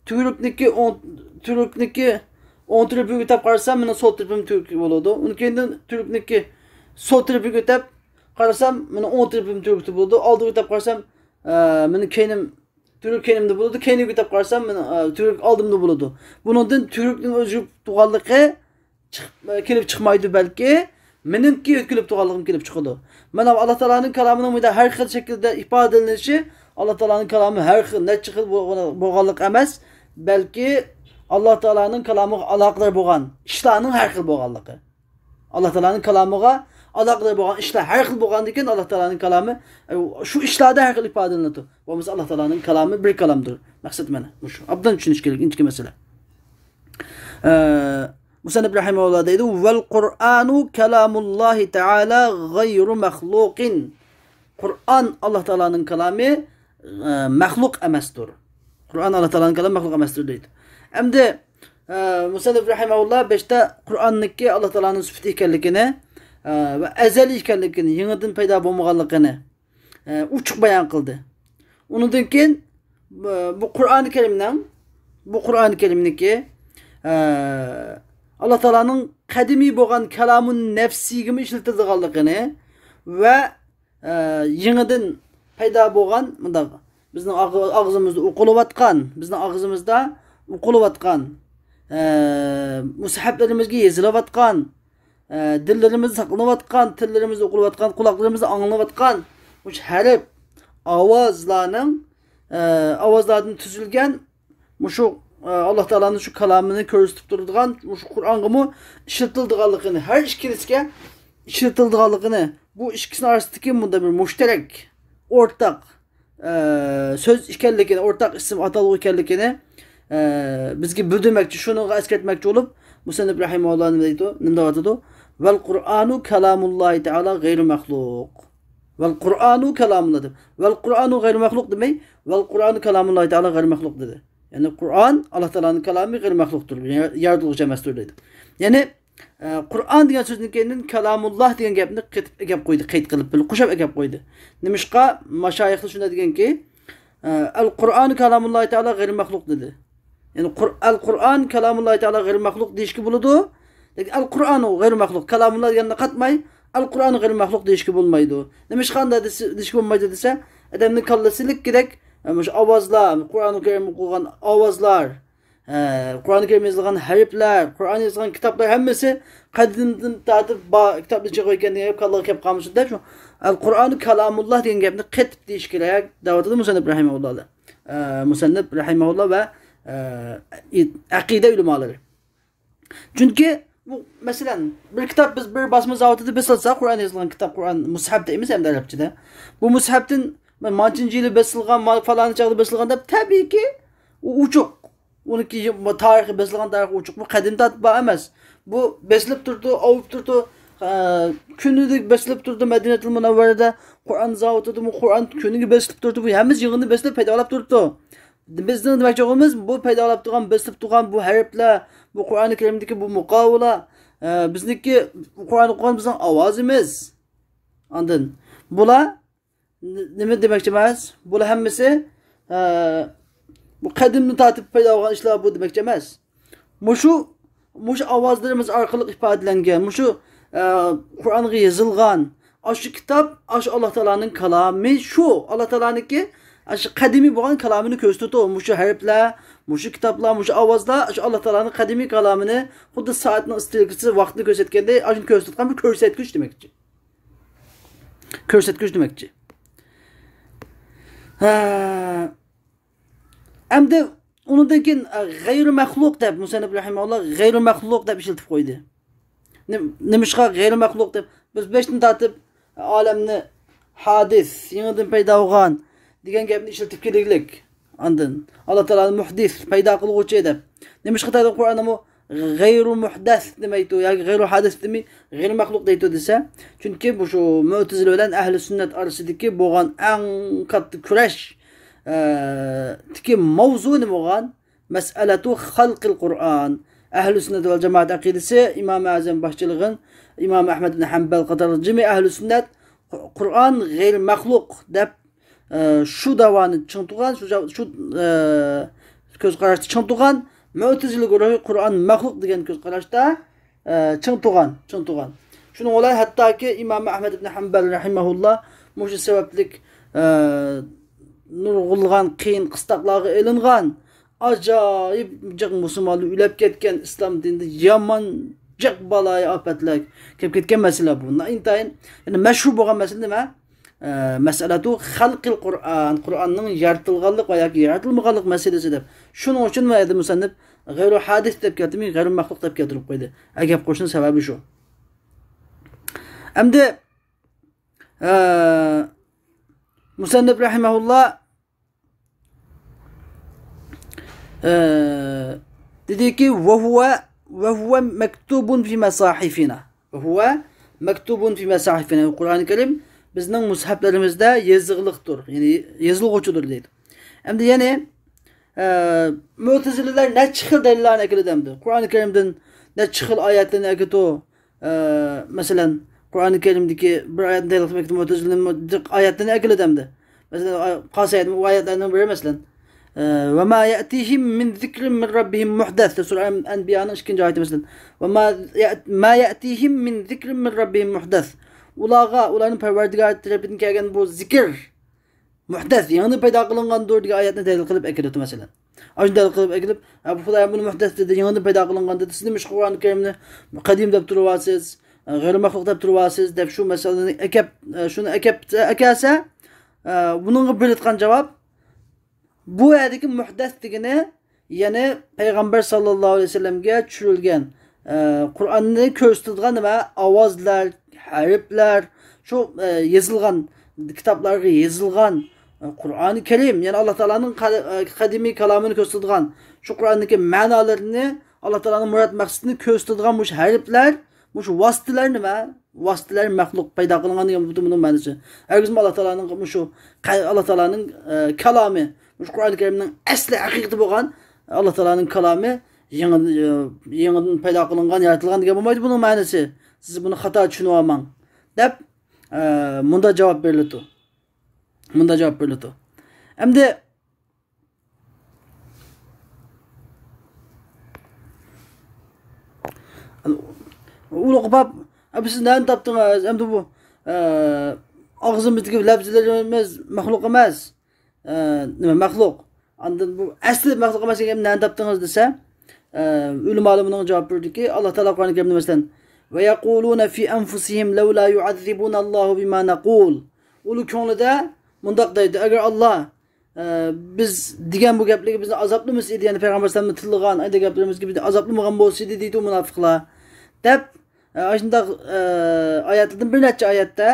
تۈۋرۈكنىڭكى ئوڭ، تۈۋرۈكنىڭكى ئوڭ تەرىپىگە ئۆتەپ قارىسام، مېنىڭ سول تەرىپىم تۈۋرۈك بولىدۇ. ئۇنىڭ كەينىدىن تۈۋرۈكنىڭكى سول تەرىپىگە ئۆتەپ قارىسام، مېنىڭ ئوڭ تەرىپىم تۈۋرۈك بولىدۇ. ئالدىغا ئۆتەپ قارىسام، ئە، مېنىڭ كەينىم، تۈۋرۈك كەينىمدە بولىدۇ. كەينىگە ئۆتەپ قارىسام، مېنىڭ، ئە، تۈۋرۈك ئالدىمدا بولىدۇ. بۇنىڭدىن تۈۋرۈكنىڭ ئۆزگىرىپ تۇرغانلىقى چىق-، كېلىپ چىقمايدۇ، بەلكى مېنىڭكى ئۆتكىلىپ تۇرغانلىقىم كېلىپ چىقىدۇ. مانا ئاللا تائالانىڭ كالامىنىڭ مۇنداق ھەر خىل شەكىلدە ئىپادىلىنىشى، ئاللا تائالانىڭ كالامى ھەر خىل، نەچچە خىل بولغان-، بولغانلىق ئەمەس، بەلكى ئاللا تائالانىڭ كالامىغا ئالاقىدار بولغان ئىشلارنىڭ ھەر خىل بولغانلىقى. ئاللا تائالانىڭ كالامىغا ئالاقىدار بولغان ئىشلار ھەر خىل بولغاندىكىن، ئاللا تائالانىڭ كالامى، ئە، شۇ ئىشلاردا ھەر خىل ئىپادىلىنىدۇ. بولمىسا ئاللا تائالانىڭ كالامى بىر كالامدۇر. مەقسەت مانا مۇشۇ. ئابدان چۈشىنىش كېرەك، ئىنچىكە مەسىلە. ئە، مۇسەننىپ رەھىمەھۇللا دەيدۇ، ۋەل قۇرئانۇ كالامۇللاھى تائالا غەيرۇ مەخلۇقىن. قۇرئان ئاللا تائالانىڭ كالامى، ئە، مەخلۇق ئەمەستۇر. قۇرئان ئاللا تائالانىڭ كالامى مەخلۇق ئەمەستۇر دەيدۇ. ئەمدى، ئە، مۇسەننىپ رەھىمەھۇللا بەشتە قۇرئاننىڭكى ئاللا تائالانىڭ سۈپىتى ئىكەنلىكىنى، ئە، ۋە ئەزەلىي ئىكەنلىكىنى، يېڭىدىن پەيدا بولمىغانلىقىنى، ئە، ئوچۇق بايان قىلدى. ئۇنىڭدىن كېيىن، بۇ، بۇ قۇرئانى كەرىمنىڭ، بۇ قۇرئانى كەرىمنىڭكى، ئە، ئاللا تائالانىڭ قەدىمىي بولغان كالامۇن نەفسىگىمۇ ئىشلىتىلىدىغانلىقىنى ۋە، ئە، يېڭىدىن پەيدا بولغان، مۇنداق، بىزنىڭ ئاغ-، ئاغزىمىزدا ئوقۇلۇۋاتقان، بىزنىڭ ئاغزىمىزدا ئوقۇلۇۋاتقان، ئە، مۇسھەپلىرىمىزگە يېزىلىۋاتقان، ئە، دىللىرىمىزدا ساقلىنىۋاتقان، تىللىرىمىزدا ئوقۇلۇۋاتقان، قۇلاقلىرىمىزدا ئاڭلىنىۋاتقان مۇشۇ ھەرپ، ئاۋازلارنىڭ، ئە، ئاۋازلاردىن تۈزۈلگەن مۇشۇ، ئە، ئاللا تائالانىڭ شۇ كالامىنى كۆرسىتىپ تۇرىدىغان مۇشۇ قۇرئانغىمۇ ئىشلىتىلىدىغانلىقىنى، ھەر ئىككىلىسىگە ئىشلىتىلىدىغانلىقىنى، بۇ ئىككىسىنىڭ ئارىسىدىكى مۇنداق بىر مۇشتەرەك، ئورتاق، ئە، سۆز ئىكەنلىكىنى، ئورتاق ئىسىم ئاتالغۇ ئىكەنلىكىنى، ئە، بىزگە بىلدۈرمەكچى، شۇنىڭغا ئەسكەرتمەكچى بولۇپ، مۇسەننىپ رەھىمەھۇللا نېمە دەيدۇ؟ نېمە دەۋاتىدۇ؟ ۋەل قۇرئانۇ كالامۇللاھى تائالا غەيرۇ مەخلۇق. ۋەل قۇرئانۇ كالامۇللا دەپ. ۋەل قۇرئانۇ غەيرۇ مەخلۇق دېمەي، ۋەل قۇرئانۇ كالامۇللاھى تائالا غەيرۇ مەخلۇق دېدى. يەنى قۇرئان ئاللا تائالانىڭ كالامى غەيرۇ مەخلۇقتۇر، يا-، يارىتىلغۇچى ئەمەستۇر دەيدۇ. يەنى، ئە، قۇرئان دېگەن سۆزدىن كېيىن كالامۇللا دېگەن گەپنى قېتىپ گەپ قويدى، قەيت قىلىپ، بىر قوشۇپ گەپ قويدى. نېمىشقا ماشايىخلار شۇنداق دېگەنكى، ئە، ئەل قۇرئان كالامۇللاھى تائالا غەيرۇ مەخلۇق دېدى. يەنى قۇر-، ئەل قۇرئان كالامۇللاھى تائالا غەيرىي مەخلۇق دېيىشكە بولىدۇ. لېكىن ئەل قۇرئانۇ غەيرىي مەخلۇق، كالامۇللا دېگەننى قاتماي، ئەل قۇرئان غەيرىي مەخلۇق دېيىشكە بولمايدۇ. نېمىشقا ئانداق دېسە، دېيىشكە بولمايدۇ دېسە، ئادەمنىڭ كاللىسى لىككىدەك، مۇشۇ ئاۋازلار، قۇرئانى كەرىم ئوقۇغان ئاۋازلار، ئە، قۇرئانى كەرىم يېزىلغان ھەرپلەر، قۇرئان يېزىلغان كىتابلار ھەممىسى قەدىمدىن تارتىپ با-، كىتابنى چىقىپ ئۆتكەن دېگەن گەپ كاللىغا كەپ قالمىسۇن دەپ، شۇ ئەل قۇرئانۇ كالامۇللا دېگەن گەپنى قېتىپ دېيىش كېرەك دەۋاتىدۇ مۇسەننىپ رەھىمەھۇللا. ئە، مۇسەننىپ رەھىمەھۇللا ۋە، ئە، ئەقىدە ئۆلىمالىرى. چۈنكى بۇ، مەسىلەن، بىر كىتاب بىز بىر باسما زاۋۇتىدا بېسىلسا، قۇرئان يېزىلغان كىتاب، قۇرئان مۇسھەپ دەيمىز ئەمدى ئەرەبچىدە. بۇ مۇسھەپتىن مانچىنچى يىلى بېسىلغان، ما-، پالان چاغدا بېسىلغان دەپ، تەبىئىيكى، ئۇ ئوچۇق. ئۇنىڭكى تارىخى، بېسىلغان تارىخى ئوچۇق. بۇ قەدىم تارتىپ بار ئەمەس. بۇ بېسىلىپ تۇرىدۇ، ئاۋۇپ تۇرىدۇ. ئە، كۈنىدە بېسىلىپ تۇرىدۇ. مەدىنەتۇل مۇنەۋۋەرىدە قۇرئان زاۋۇتىدا بۇ قۇرئان كۈنىگە بېسىلىپ تۇرىدۇ. بۇ ھەممىسى يېڭىدىن بېسىلىپ پەيدا بولۇپ تۇرىدۇ. بىزنىڭ دېمەكچى بولغىنىمىز، بۇ پەيدا بولۇپ تۇرغان، بېسىلىپ تۇرغان بۇ ھەرپلەر، بۇ قۇرئانى كەرىمدىكى بۇ مۇقاۋىلە، ئە، بىزنىڭكى قۇرئان ئوقۇغان بىزنىڭ ئاۋازىمىز. ئاندىن بۇلار ن-، نېمە دېمەكچى ئەمەس؟ بۇلار ھەممىسى، ئە، بۇ قەدىمدىن تارتىپ پەيدا بولغان ئىشلار بۇ دېمەكچى ئەمەس. مۇشۇ، مۇشۇ ئاۋازلىرىمىز ئارقىلىق ئىپادىلەنگەن، مۇشۇ، ئە، قۇرئانغا يېزىلغان، ئاشۇ كىتاب، ئاشۇ ئاللا تائالانىڭ كالامى شۇ. ئاللا تائالانىڭكى ئاشۇ قەدىمىي بولغان كالامىنى كۆرسىتىدۇ. مۇشۇ ھەرپلەر، مۇشۇ كىتابلار، مۇشۇ ئاۋازلار، ئاشۇ ئاللا تائالانىڭ قەدىمىي كالامىنى خۇددى سائەتنىڭ ئىسترېلكىسى ۋاقىتنى كۆرسەتكەندەك، ئاشۇنى كۆرسىتىدىغان بىر كۆرسەتكۈچ دېمەكچى. كۆرسەتكۈچ دېمەكچى. ھە. ئەمدى ئۇنىڭدىن كېيىن، ئە، غەيرۇ مەخلۇق دەپ، مۇسەننىپ رەھىمەھۇللا غەيرۇ مەخلۇق دەپ ئىشلىتىپ قويدى. نېم-، نېمىشقا غەيرۇ مەخلۇق دەپ؟ بىز بېشىدىن تارتىپ ئالەمنى ھادىس، يېڭىدىن پەيدا بولغان دېگەن گەپنى ئىشلىتىپ كېلىگلىك. ئاندىن ئاللا تائالانى مۇھدىس، پەيدا قىلغۇچى دەپ. نېمىشقا تەدىن قۇرئاندا بۇ غەيرۇ مۇھدەس دېمەيدۇ ياكى غەيرۇ ھادىس دېمەي، غەيرۇ مەخلۇق دەيدۇ دېسە، چۈنكى بۇ شۇ مۆتىزىلە بىلەن ئەھلى سۈننەت ئارىسىدىكى بولغان ئەڭ كاتتا كۈرەش، ئە، تىكى ماۋزۇ نېمە بولغان؟ مەسئەلەتۇ خەلقىل قۇرئان. ئەھلى سۈننەت ۋەل جامائەت ئەقىدىسى، ئىمام ئەزەم باشچىلىغىن، ئىمام ئەھمەد ئىبن ھەمبەل قاتارلىق جىمى ئەھلى سۈننەت قۇ-، قۇرئان غەيرى مەخلۇق دەپ، ئە، شۇ داۋانى چىڭ تۇرغان، شۇ جا-، شۇ، ئە، كۆز قاراشتا چىڭ تۇرغان، مۆتىزىلە گۇرۇھى قۇرئان مەخلۇق دېگەن كۆز قاراشتا، ئە، چىڭ تۇرغان، چىڭ تۇرغان. شۇنىڭ بىلەن ھەتتاكى ئىمام ئەھمەد ئىبن ھەمبەل رەھىمەھۇللا مۇشۇ سەۋەبلىك، ئە، نۇرغۇنلىغان قىيىن قىستاقلارغا ئېلىنغان، ئاجايىپ جىق مۇسۇلمانلار ئۆلۈپ كەتكەن، ئىسلام دىنىدا يامان جىق بالايىئاپەتلەر كېلىپ كەتكەن مەسىلە بۇ. نائىنتايىن، يەنى مەشھۇر بولغان مەسىلە نېمە؟ ئە، مەسئەلەتۇ خەلقىل قۇرئان، قۇرئاننىڭ يارىتىلغانلىق ۋە ياكى يارىتىلمىغانلىق مەسىلىسى دەپ. شۇنىڭ ئۈچۈن مۇ ئەدى مۇسەننىپ غەيرۇ ھادىس دەپ كەلتۈرمەي، غەيرۇ مەخلۇق دەپ كەلتۈرۈپ قويدى. ئە، گەپ قوشۇشنىڭ سەۋەبى شۇ. ئەمدى، ئە، مۇسەننىپ رەھىمەھۇللا ئە، دېدىكى، «وهو، وهو مكتوب في مصاحفنا.» «وهو مكتوب في مصاحفنا.» قۇرئانى كەرىم بىزنىڭ مۇسھەپلىرىمىزدە يېزىقلىقتۇر، يەنى يېزىلغۇچىدۇر دەيدۇ. ئەمدى يەنى، ئە، مۆتىزىلىلەر نەچچە خىل دەلىللارنى ئەكېلىدۇ ئەمدى. قۇرئانى كەرىمدىن نەچچە خىل ئايەتلەرنى ئەكېتىدۇ. ئە، مەسىلەن، قۇرئانى كەرىمدىكى بىر ئايەتنى دەلىل قىلىپ ئېيتىپ، مۆتىزىلىنىڭ جىق ئايەتلىرىنى ئەكېلىدۇ ئەمدى. مەسىلەن، ئا-، قاسى ئايەت، ئۇ ئايەتلەرنىڭ بىرى، مەسىلەن، ئە، «وما يأتيهم من ذكر من ربهم محدث» دەپ سۈرە ئەنبىيانىڭ ئىككىنچى ئايىتى، مەسىلەن. «وما يأ-، ما يأتيهم من ذكر من ربهم محدث.» ئۇلارغا ئۇلارنىڭ پەرۋەردىگارى تەرىپىدىن كەلگەن بۇ زىكىر، مۇھدەس، يېڭىدىن پەيدا قىلىنغاندۇر دېگەن ئايەتنى دەلىل قىلىپ ئەكېلىپتۇ، مەسىلەن. ئاشۇنى دەلىل قىلىپ ئەكېلىپ، «ھە، بۇ خۇدايىم بۇنى مۇھدەس دېدى، يېڭىدىن پەيدا قىلىنغان» دېدى، «سىز نېمىشقا قۇرئانى كەرىمنى قەدىم دەپ تۇرۇۋالىسىز، غەيرىي مەخلۇق دەپ تۇرۇۋالىسىز؟» دەپ شۇ مەسىلىنى ئەكەپ، شۇنى ئەكەپ، ئەكەلسە، بۇنىڭغا بېرىدىغان جاۋاب، بۇ يەردىكى مۇھدەس دېگىنى، يەنى پەيغەمبەر ساللاللاھۇ ئەلەيھى ۋەسەللەمگە چۈشۈرۈلگەن، ئە، قۇرئاننى كۆرسىتىدىغان نېمە؟ ئاۋازلار، ھەرپلەر، شۇ، ئە، يېزىلغان، كىتابلارغا يېزىلغان، ئە، قۇرئانى كەرىم، يەنى ئاللا تائالانىڭ قە-، ئە، قەدىمىي كالامىنى كۆرسىتىدىغان، شۇ قۇرئاندىكى مەنالىرىنى، ئاللا تائالانىڭ مۇراد مەقسىتىنى كۆرسىتىدىغان مۇشۇ ھەرپلەر، مۇشۇ ۋاسىتىلەر نېمە؟ ۋاسىتىلەر مەخلۇق، پەيدا قىلىنغان دېگەن بۇ، بۇنىڭ مەنىسى. ھەرگىزمۇ ئاللا تائالانىڭ مۇشۇ قە-، ئاللا تائالانىڭ، ئە، كالامى، مۇشۇ قۇرئانى كەرىمنىڭ ئەسلى ھەقىقىتى بولغان ئاللا تائالانىڭ كالامى يېڭى، ئە، يېڭىدىن پەيدا قىلىنغان، يارىتىلغان دېگەن بولمايدۇ بۇنىڭ مەنىسى. سىز بۇنى خاتا چۈشىنىۋالماڭ، دەپ، ئە، مۇنداق جاۋاب بېرىلىدۇ. مۇنداق جاۋاب بېرىلىدۇ. ئەمدى ئۇلۇغ باب، ئەمدى سىز نەدىن تاپتىڭىز؟ ئەمدى بۇ، ئە، ئاغزىمىزدىكى لەپزىلىرىمىز مەخلۇق ئەمەس. ئە، نېمە، مەخلۇق. ئاندىن بۇ ئەسلى مەخلۇق ئەمەس دېگەن گەپنى نەدىن تاپتىڭىز دېسە، ئە، ئۆلىمالىرىنىڭ جاۋاب بېرىدۇكى، ئاللا تائالا قۇرئان كەرىمدە مەسىلەن، «وَيَقُولُونَ فِي أَنفُسِهِمْ لَوْلَا يُعَذِّبُنَ اللَّهُ بِمَا نَقُولُ.» ئۇلار كۆڭلىدە مۇنداق دەيدۇ، ئەگەر ئاللا، ئە، بىز دېگەن بۇ گەپلىرىگە بىزنى ئازابلىمىسا ئىدى، يەنى پەيغەمبەر ئەلەيھىسسالامنى تىللىغان ئايدا گەپلىرىمىزگە بىزنى ئازابلىمىغان بولسا ئىدى دەيدۇ مۇناپىقلار، دەپ، ئە، ئاشۇنداق، ئە، ئايەتلەردىن بىر نەچچە ئايەتتە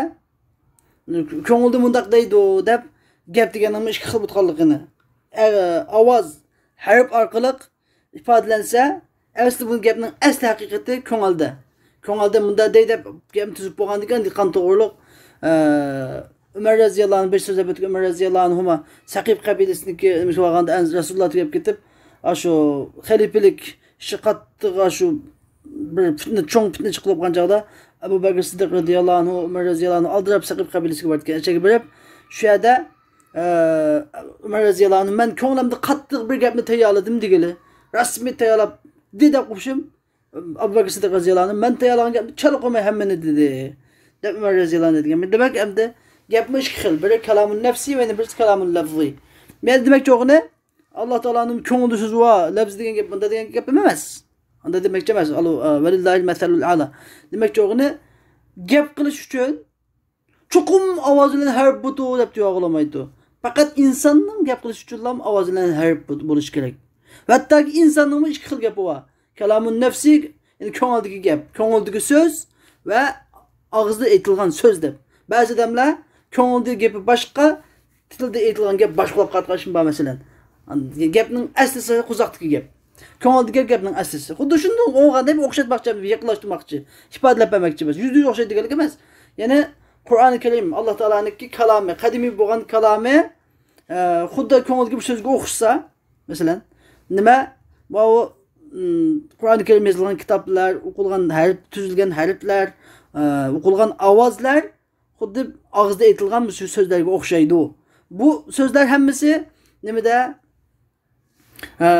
كۆڭلىدە مۇنداق دەيدۇ دەپ، گەپ دېگەننىڭمۇ ئىككى خىل بولغانلىقىنى، ئە، ئاۋاز، ھەرپ ئارقىلىق ئىپادىلەنسە، ئەسلى بۇ گەپنىڭ ئەسلى ھەقىقىتى كۆڭۈلدە. كۆڭۈلدە مۇنداق دەي دەپ گەپنى تۈزۈپ بولغاندىن كېيىن، قان توغرۇلۇق، ئە، ئۆمەر رەزىياللاھۇ ئەنھۇ، بىر سۆز ئەلۋەتتە، ئۆمەر رەزىياللاھۇ ئەنھۇما سەقىف قەبىلىسىنىڭكى نېمىسى بولغاندا، ئەن-، رەسۇلۇللا تۈگەپ كېتىپ، ئاشۇ خەلىپىلىك ئىشى قاتتىق، ئاشۇ بىر پىتنە، چوڭ پىتنە چىقىپ قالغان چاغدا، ئەبۇ بەكرى سىددىق رەزىياللاھۇ ئەنھۇ، ئۆمەر رەزىياللاھۇ ئەنھۇ ئالدىراپ سەقىف قەبىلىسىگە بارىدىكەن. ئەشەگە بېرىپ، شۇ يەردە، ئە، ئۆمەر رەزىياللاھۇ ئەنھۇ، «مەن كۆڭلۈمدە قاتتىق بىر گەپنى تەييارلىدىم» دېگىلى، رەسمىي تەييارلاپ دېدى دەپ قوپۇشۇم، ئەبۇ بەكرى سىددىق رەزىياللاھۇ ئەنھۇ، «مەن تەييارلىغان گەپنى چالا قويماي ھەممىنى دېدى» دەپ ئۆمەر رەزىياللاھۇ ئەنھۇ دېگەن. دېمەك، ئەمدى گەپمۇ ئىككى خىل، بىرى كالامۇن نەفسىي ۋە يەنە بىرسى كالامۇن لەفزىي. مەن دېمەكچى بولغىنى، ئاللا تائالانىڭ كۆڭلىدە سۆزى بار، لەفزى دېگەن گەپ، مۇنداق دېگەن گەپ ئەمەس. ئۇنداق دېمەكچى ئەمەس. ئاللا، ئە، ۋەلىللاھىل مەسەلۇل ئەلا. دېمەكچى بولغىنى، گەپ قىلىش ئۈچۈن چوقۇم ئاۋاز بىلەن ھەرپ بولىدۇ دەپ دېيىلمايدۇ. پەقەت ئىنساننىڭ گەپ قىلىش ئۈچۈنلا ئاۋاز بىلەن ھەرپ بولۇش كېرەك. ۋە ھەتتاكى ئىنساننىڭمۇ ئىككى خىل گېپى بار. كالامۇن نەفسىي، يەنى كۆڭۈلدىكى گەپ، كۆڭۈلدىكى سۆز ۋە ئاغزىدا ئېيتىلغان سۆز دەپ. بەزى ئادەملەر كۆڭۈلدىكى گېپى باشقا، تىلدا ئېيتىلغان گەپ باشقا بولۇپ قالغان بار، مەسىلەن. گەپنىڭ ئەسلىسى قۇچاقتىكى گەپ. كۆڭۈلدىكى گەپ، گەپنىڭ ئەسلىسى. خۇددى شۇنداق ئوڭغا دەپ ئوخشاتماقچى، يېقىنلاشتۇرماقچى، ئىپادىلەپ بەرمەكچى ئەمەس. يۈزدە يۈز ئوخشايدۇ دېگەنلىك ئەمەس. يەنى قۇرئانى كەرىم، ئاللا تائالانىڭكى كالامى، قەدىمىي بولغان كالامى، ئە، خۇددى كۆڭۈلدىكى بىر سۆزگە ئوخشىسا، مەسىلەن، نېمە؟ بۇ، ئىم، قۇرئانى كەرىم يېزىلغان كىتابلار، ئوقۇلغان ھەرپ، تۈزۈلگەن ھەرپلەر، ئە، ئوقۇلغان ئاۋازلار خۇددى ئاغزىدا ئېيتىلغان بۇ سۆ-، سۆزلەرگە ئوخشايدۇ. بۇ سۆزلەر ھەممىسى نېمىدە؟ ئە،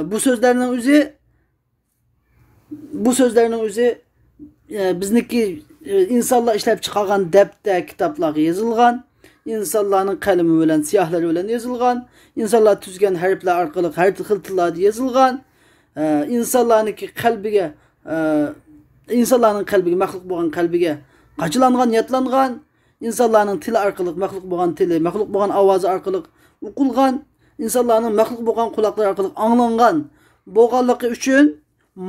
بۇ سۆزلەرنىڭ ئۆزى، بۇ سۆزلەرنىڭ ئۆزى، ئە، بىزنىڭكى، ئە، ئىنسانلار ئىشلەپ چىقارغان دەپتەر، كىتابلارغا يېزىلغان، ئىنسانلارنىڭ قەلىمى بىلەن، سىياھلىرى بىلەن يېزىلغان، ئىنسانلار تۈزگەن ھەرپلەر ئارقىلىق ھەر خىل تىللاردا يېزىلغان، ئە، ئىنسانلارنىڭكى قەلبىگە، ئە، ئىنسانلارنىڭ قەلبىگە، مەخلۇق بولغان قەلبىگە قاچىلانغان، يادلانغان، ئىنسانلارنىڭ تىلى ئارقىلىق، مەخلۇق بولغان تىلى، مەخلۇق بولغان ئاۋازى ئارقىلىق ئوقۇلغان، ئىنسانلارنىڭ مەخلۇق بولغان قۇلاقلىرى ئارقىلىق ئاڭلانغان بولغانلىقى ئۈچۈن،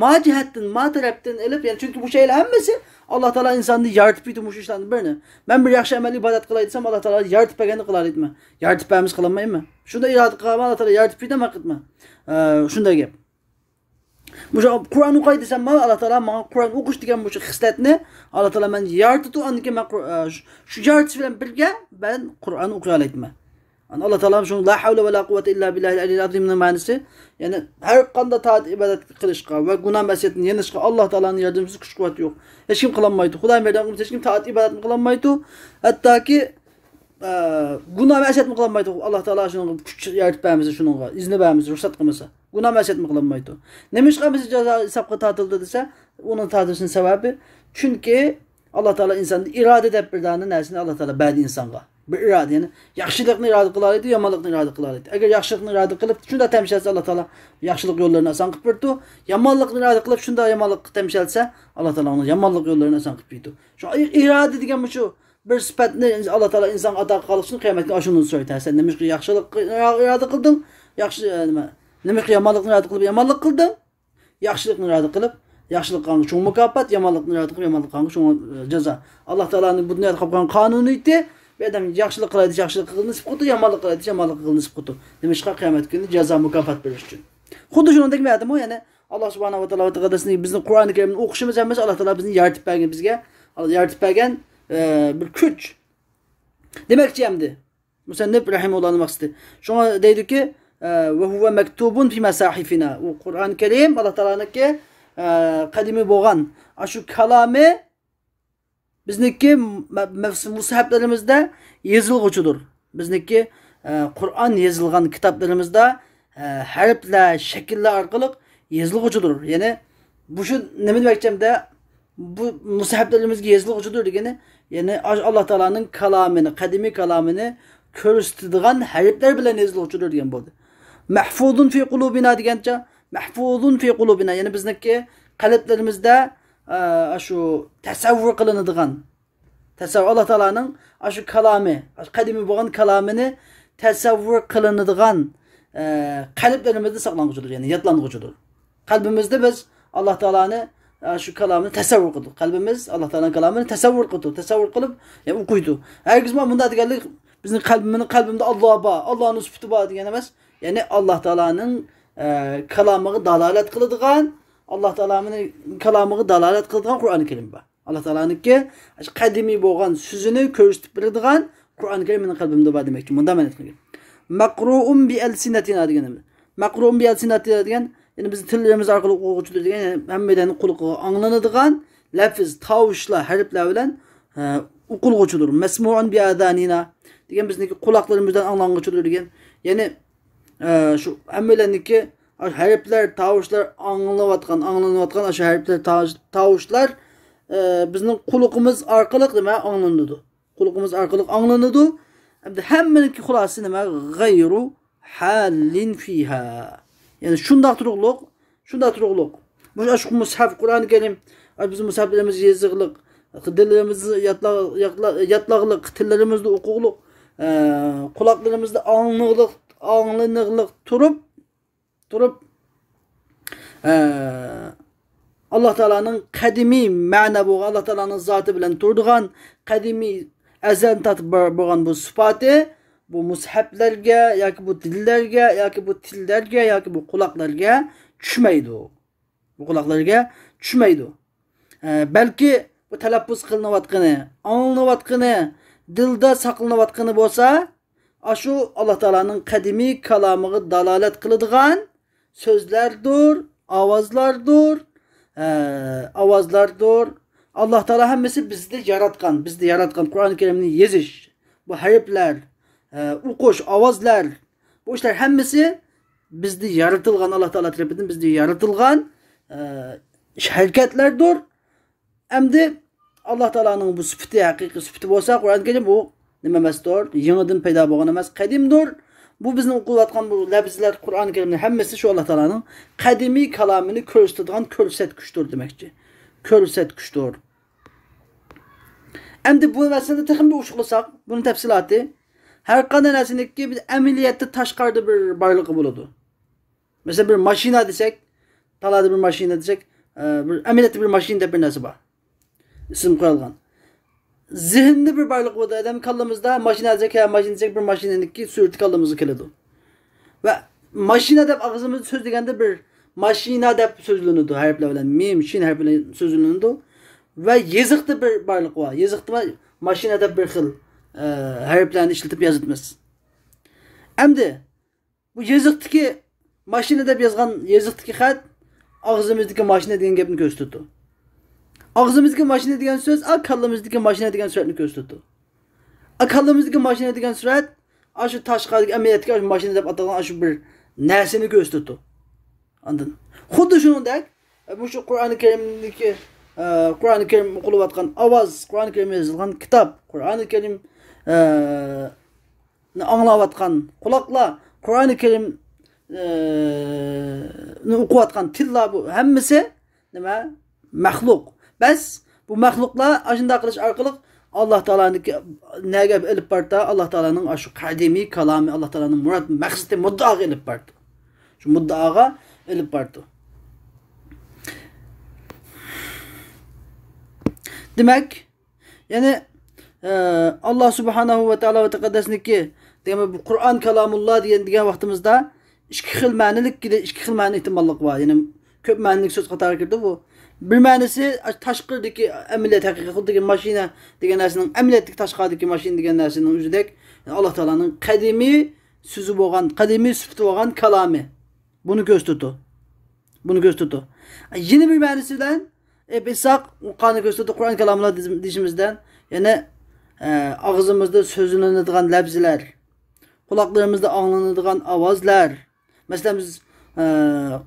ما جەھەتتىن، ما تەرەپتىن ئېلىپ، يەنى چۈنكى بۇ شەيلەر ھەممىسى ئاللا تائالا ئىنساننى يارىتىپ بېرىدۇ، مۇشۇ ئىشلارنىڭ بىرىنى. مەن بىر ياخشى ئەمەل، ئىبادەت قىلاي دېسەم، ئاللا تائالا يارىتىپ بەرگەننى قىلالايدىمەن. يارىتىپ بەرمىسە قىلالمايمەن. شۇنداق ئىرادە قىلغان ئاللا تائالا يارىتىپ بېرىدۇ، مەن قىلىمەن. ئە، شۇنداق گەپ. مۇشۇ قۇرئان ئوقۇي دېسەم، مانا ئاللا تائالا ماڭا قۇرئان ئوقۇش دېگەن مۇشۇ خىسلەتنى ئاللا تائالا مەن يارىتىدۇ، ئاندىن كېيىن مەن قۇر-، ئە، شۇ، شۇ يارىتىش بىلەن بىرگە مەن قۇرئان ئوقۇيالايتتىم. ئانا ئاللا تائالا شۇ لا ھەۋلە ۋە لا قۇۋۋەتە ئىللا بىللاھىل ئەلىييىل ئەزىمنىڭ مەنىسى، يەنى ھەر قانداق تائەت ئىبادەت قىلىشقا ۋە گۇناھ مەسىيەتتىن يېنىشقا ئاللا تائالانىڭ ياردىمىسىز كۈچ قۇۋۋەت يوق. ھېچكىم قىلالمايدۇ. خۇدايىم ياردەم قىلمىسا، ھېچكىم تائەت ئىبادەتمۇ قىلالمايدۇ. ھەتتاكى، ئە، گۇناھ مەسىيەتمۇ قىلالمايدۇ. ئاللا تائالا شۇنىڭغا كۈچ يارىتىپ بەرمىسە، شۇنىڭغا ئىزنى بەرمىسە، رۇخسەت قىلمىسا. گۇناھ مەسىيەتمۇ قىلالمايدۇ. نېمىشقا بىز جازا ھېسابقا تارتىلدى دېسە، ئۇنىڭ تارتىلىشىنىڭ سەۋەبى، چۈنكى ئاللا تائالا ئىنساندا ئىرادە دەپ بىر دانە نەرسىنى ئاللا تائالا بەردى ئىنسانغا. بىر ئىرادە، يەنى ياخشىلىقنى ئىرادە قىلالايدۇ، يامانلىقنى ئىرادە قىلالايدۇ. ئەگەر ياخشىلىقنى ئىرادە قىلىپ، شۇنداق تەمشەلسە، ئاللا تائالا ياخشىلىق يوللىرىنى ئاسان قىلىپ بېرىدۇ. يامانلىقنى ئىرادە قىلىپ، شۇنداق يامانلىققا تەمشەلسە، ئاللا تائالا ئۇنىڭ يامانلىق يوللىرىنى ئاسان قىلىپ بېرىدۇ. شۇ ئىرادە دېگەن مۇشۇ بىر سۈپەتنى ئاللا تائالا ئىنسانغا ئاتا قىلغانلىقى ئۈچۈن قىيامەت كۈنى ئاشۇنى سورايدۇ. ھە، سەن نېمىشقا ياخشىلىققا ئىرادە قىلدىڭ؟ ياخشى، ئە، نېمە؟ نېمىشقا يامانلىقنى ئىرادە قىلىپ يامانلىق قىلدىڭ؟ ياخشىلىقنى ئىرادە قىلىپ، ياخشىلىق قىلغانغا چوڭ مۇكاپات، يامانلىقنى ئىرادە قىلىپ، يامانلىق قىلغانغا چوڭ، ئە، جازا. ئاللا تائالانىڭ بۇ دۇنيادا قويۇپ قويغان قانۇنىيىتى، بىر ئادەم ياخشىلىق قىلاي دېسە، ياخشىلىق قىلغىلى نېسىپ قىلىدۇ، يامانلىق قىلاي دېسە، يامانلىق قىلغىلى نېسىپ قىلىدۇ. نېمىشقا؟ قىيامەت كۈنى جازا، مۇكاپات بېرىش ئۈچۈن. خۇددى شۇنىڭدەك مەدىمۇ، يەنى ئاللا سۇبھانەھۇ ۋە تائالا ۋە تەقەددەسنى بىزنىڭ قۇرئانى كەرىمنى ئوقۇشىمىز ھەممىسى ئاللا تائالا بىزنى يارىتىپ بەرگەن، بىزگە يارىتىپ بەرگەن، ئە، بىر كۈچ. دېمەكچى ئەمدى مۇسەننىپ رەھىمەھۇللانىڭ مەقسىتى. شۇڭا دەيدۇكى، ئە، «وهو مكتوب في مصاحفنا.» ئۇ قۇرئان كەرىم ئاللا تائالانىڭكى، ئە، قەدىمىي بولغان ئاشۇ كالامى بىزنىڭكى مە-، مەفس-، مۇسھەپلىرىمىزدە يېزىلغۇچىدۇر. بىزنىڭكى، ئە، قۇرئان يېزىلغان كىتابلىرىمىزدا، ئە، ھەرپلەر، شەكىللەر ئارقىلىق يېزىلغۇچىدۇر. يەنى، بۇ شۇ نېمە دېمەكچى ئەمدى؟ بۇ مۇسھەپلىرىمىزگە يېزىلغۇچىدۇر دېگىنى، يەنى ئاش-، ئاللا تائالانىڭ كالامىنى، قەدىمىي كالامىنى كۆرسىتىدىغان ھەرپلەر بىلەن يېزىلغۇچىدۇر دېگەن بولدى. مەھفۇزۇن فى قۇلۇبىنا دېگەنچە، مەھفۇزۇن فى قۇلۇبىنا، يەنى بىزنىڭكى قەلبلىرىمىزدە، ئە، شۇ تەسەۋۋۇر قىلىنىدىغان، تەسەۋۋۇر، ئاللا تائالانىڭ ئاشۇ كالامى، ئاشۇ قەدىمىي بولغان كالامىنى تەسەۋۋۇر قىلىنىدىغان، ئە، قەلبلىرىمىزدە ساقلانغۇچىدۇر، يەنى يادلانغۇچىدۇر. قەلبىمىزدە بىز ئاللا تائالانى، ئە، شۇ كالامىنى تەسەۋۋۇر قىلدۇق. قەلبىمىز ئاللا تائالانىڭ كالامىنى تەسەۋۋۇر قىلدۇق، تەسەۋۋۇر قىلىپ، يەنى ئوقۇيدۇ. ھەرگىزمۇ مۇنداق دېگەنلىك، بىزنىڭ قەلبىمىزنىڭ قەلبىمدە ئاللا بار، ئاللانىڭ سۈپىتى بار دېگەن ئەمەس. يەنى ئاللا تائالانىڭ، ئە، كالامىغا دالالەت قىلىدىغان، ئاللا تائالانىڭ كالامىغا دالالەت قىلىدىغان قۇرئانى كەرىم بار. ئاللا تائالانىڭكى قەدىمىي بولغان سۆزىنى كۆرسىتىپ بېرىدىغان قۇرئانى كەرىم مېنىڭ قەلبىمدە بار دېمەكچى. مۇنداق مەنىسى قىلغان. مەقرۇئۇن بىئەلسىنەتىنا دېگەن. مەقرۇئۇن بىئەلسىنەتىنا دېگەن، يەنى بىزنىڭ تىللىرىمىز ئارقىلىق ئوقۇغۇچىدۇر دېگەن، يەنى ھەممەيلەننىڭ قۇلىقىغا ئاڭلىنىدىغان لەپىز، تاۋۇشلار، ھەرپلەر بىلەن، ئە، ئوقۇلغۇچىدۇر. مەسمۇئۇن بىئازانىنا دېگەن، بىزنىڭكى قۇلاقلىرىمىز بىلەن ئاڭلانغۇچىدۇر دېگەن. يەنى، ئە، شۇ ھەممەيلەننىڭكى ھەرپلەر، تاۋۇشلار ئاڭلىنىۋاتقان، ئاڭلىنىۋاتقان ئاشۇ ھەرپلەر، تاۋۇش-، تاۋۇشلار، ئە، بىزنىڭ قۇلىقىمىز ئارقىلىق نېمە ئاڭلىنىدۇ. قۇلىقىمىز ئارقىلىق ئاڭلىنىدۇ. ئەمدى ھەممىنىڭكى خۇلاسىسى نېمە؟ غەيرۇ ھالىن فىھا. يەنى شۇنداق تۇرۇقلۇق، شۇنداق تۇرۇقلۇق. مۇشۇ ئاشۇ مۇسھەف، قۇرئانى كەرىم، بىزنىڭ مۇسھەفلىرىمىز يېزىقلىق، دىلىمىز ياتلا-، ياتلا-، ياتلاغلىق، تىللىرىمىزدە ئوقۇغلۇق، ئە، قۇلاقلىرىمىزدا ئاڭلىغلىق، ئاڭلىنىغلىق تۇرۇپ، تۇرۇپ، ئە، ئاللا تائالانىڭ قەدىمىي مەنا بولغان، ئاللا تائالانىڭ زاتى بىلەن تۇرىدىغان، قەدىمىي ئەزەلدىن تارتىپ بار بولغان بۇ سۈپاتى بۇ مۇسھەپلەرگە ياكى بۇ دىللەرگە ياكى بۇ تىللەرگە ياكى بۇ قۇلاقلارغا چۈشمەيدۇ. بۇ قۇلاقلارغا چۈشمەيدۇ. ئە، بەلكى بۇ تەلەپپۇز قىلىنىۋاتقىنى، ئاڭلىنىۋاتقىنى، دىلدا ساقلىنىۋاتقىنى بولسا، ئاشۇ ئاللا تائالانىڭ قەدىمىي كالامىغا دالالەت قىلىدىغان سۆزلەردۇر، ئاۋازلاردۇر، ئە، ئاۋازلاردۇر. ئاللا تائالا ھەممىسى بىزدە ياراتقان، بىزدە ياراتقان قۇرئانى كەرىمنى يېزىش، بۇ ھەرپلەر، ئە، ئوقۇش، ئاۋازلار، بۇ ئىشلار ھەممىسى بىزدە يارىتىلغان، ئاللا تائالا تەرىپىدىن بىزدە يارىتىلغان، ئە، ئىش ھەرىكەتلەردۇر. ئەمدى ئاللا تائالانىڭ بۇ سۈپىتى، ھەقىقىي سۈپىتى بولسا، قۇرئانى كەرىم بۇ نېمە ئەمەستۇر، يېڭىدىن پەيدا بولغان ئەمەس، قەدىمدۇر. بۇ بىزنىڭ ئوقۇۋاتقان بۇ لەپزلەر، قۇرئانى كەرىمنىڭ ھەممىسى شۇ ئاللا تائالانىڭ قەدىمىي كالامىنى كۆرسىتىدىغان كۆرسەتكۈچتۇر دېمەكچى. كۆرسەتكۈچتۇر. ئەمدى بۇ مەسىلىنى تېخىمۇ بىر ئوچۇقلىساق، بۇنىڭ تەپسىلاتى، ھەر قانداق نەرسىنىڭكى بىر ئەمەلىيەتتە تاشقارىدا بىر بارلىقى بولىدۇ. مەسىلەن، بىر ماشىنا دېسەك، تالادا بىر ماشىنا دېسەك، ئە، بىر ئەمەلىيەتتە بىر ماشىنا دەپ بىر نەرسە بار. ئىسىم قويۇلغان. زېھىندا بىر بارلىق بولىدۇ. ئادەم كاللىمىزدا ماشىنا دېسەك، ھە، ماشىنا دېسەك، بىر ماشىنىنىڭكى سۈرىتى كاللىمىزغا كېلىدۇ. ۋە ماشىنا دەپ ئاغزىمىزدا سۆزلىگەندە بىر ماشىنا دەپ سۆزلىنىدۇ. ھەرپلەر بىلەن، مىم، شىن ھەرپى بىلەن سۆزلىنىدۇ. ۋە يېزىقتا بىر بارلىق بار. يېزىقتا ماشىنا دەپ بىر خىل، ئە، ھەرپلەرنى ئىشلىتىپ يازىمىز. ئەمدى بۇ يېزىقتىكى ماشىنا دەپ يازغان يېزىقتىكى خەت ئاغزىمىزدىكى ماشىنا دېگەن گەپنى كۆرسىتىدۇ. ئاغزىمىزدىكى ماشىنا دېگەن سۆز، ئا، كاللىمىزدىكى ماشىنا دېگەن سۈرەتنى كۆرسىتىدۇ. ئا، كاللىمىزدىكى ماشىنا دېگەن سۈرەت، ئاشۇ تاشقاردىكى ئەمەلىيەتتىكى ئاشۇ ماشىنا دەپ ئاتالغان ئاشۇ بىر نەرسىنى كۆرسىتىدۇ. ئاندىن خۇددى شۇنىڭدەك، ئە، مۇشۇ قۇرئانى كەرىمدىكى، ئە، قۇرئانى كەرىم ئوقۇلۇۋاتقان ئاۋاز، قۇرئانى كەرىم يېزىلغان كىتاب، قۇرئانى كەرىم، ئە، ئاڭلاۋاتقان قۇلاقلار، قۇرئانى كەرىم، ئە، نى ئوقۇۋاتقان تىللار، بۇ ھەممىسى نېمە؟ مەخلۇق. بەس، بۇ مەخلۇقلار ئاشۇنداق قىلىش ئارقىلىق ئاللا تائالانىڭكى نەگە ئېلىپ بارتا؟ ئاللا تائالانىڭ ئاشۇ قەدىمىي كالامى، ئاللا تائالانىڭ مۇراد مەقسىتى، مۇددىئاغا ئېلىپ بارتا. شۇ مۇددىئاغا ئېلىپ بارتا. دېمەك، يەنى، ئە، ئاللا سۇبھانەھۇ ۋە تائالا ۋە تەقەددەسنىكى دېگەن بۇ قۇرئان كالامۇللا دېگەن، دېگەن ۋاقتىمىزدا ئىككى خىل مەنىلىك، ئىككى خىل مەنە ئېھتىماللىقى بار. يەنى كۆپ مەنىلىك سۆز قاتارىغا كىرىدۇ بۇ. بىر مەنىسى تاشقىرىدىكى ئەمەلىيەت، ھەقىقىي خۇددىكى ماشىنا دېگەن نەرسىنىڭ، ئەمەلىيەتتىكى تاشقاردىكى ماشىنا دېگەن نەرسىنىڭ ئۆزىدەك، يەنى ئاللا تائالانىڭ قەدىمىي سۆزى بولغان، قەدىمىي سۈپىتى بولغان كالامى. بۇنى كۆرسىتىدۇ. بۇنى كۆرسىتىدۇ. يەنە بىر مەنىسى بىلەن ئېلىپ ئېيتساق، قانى كۆرسىتىدۇ، قۇرئان كالامۇللا دېيىشىمىزدىن، يەنى، ئە، ئاغزىمىزدا سۆزلىنىدىغان لەپزىلەر، قۇلاقلىرىمىزدا ئاڭلىنىدىغان ئاۋازلار. مەسىلەن، بىز، ئە،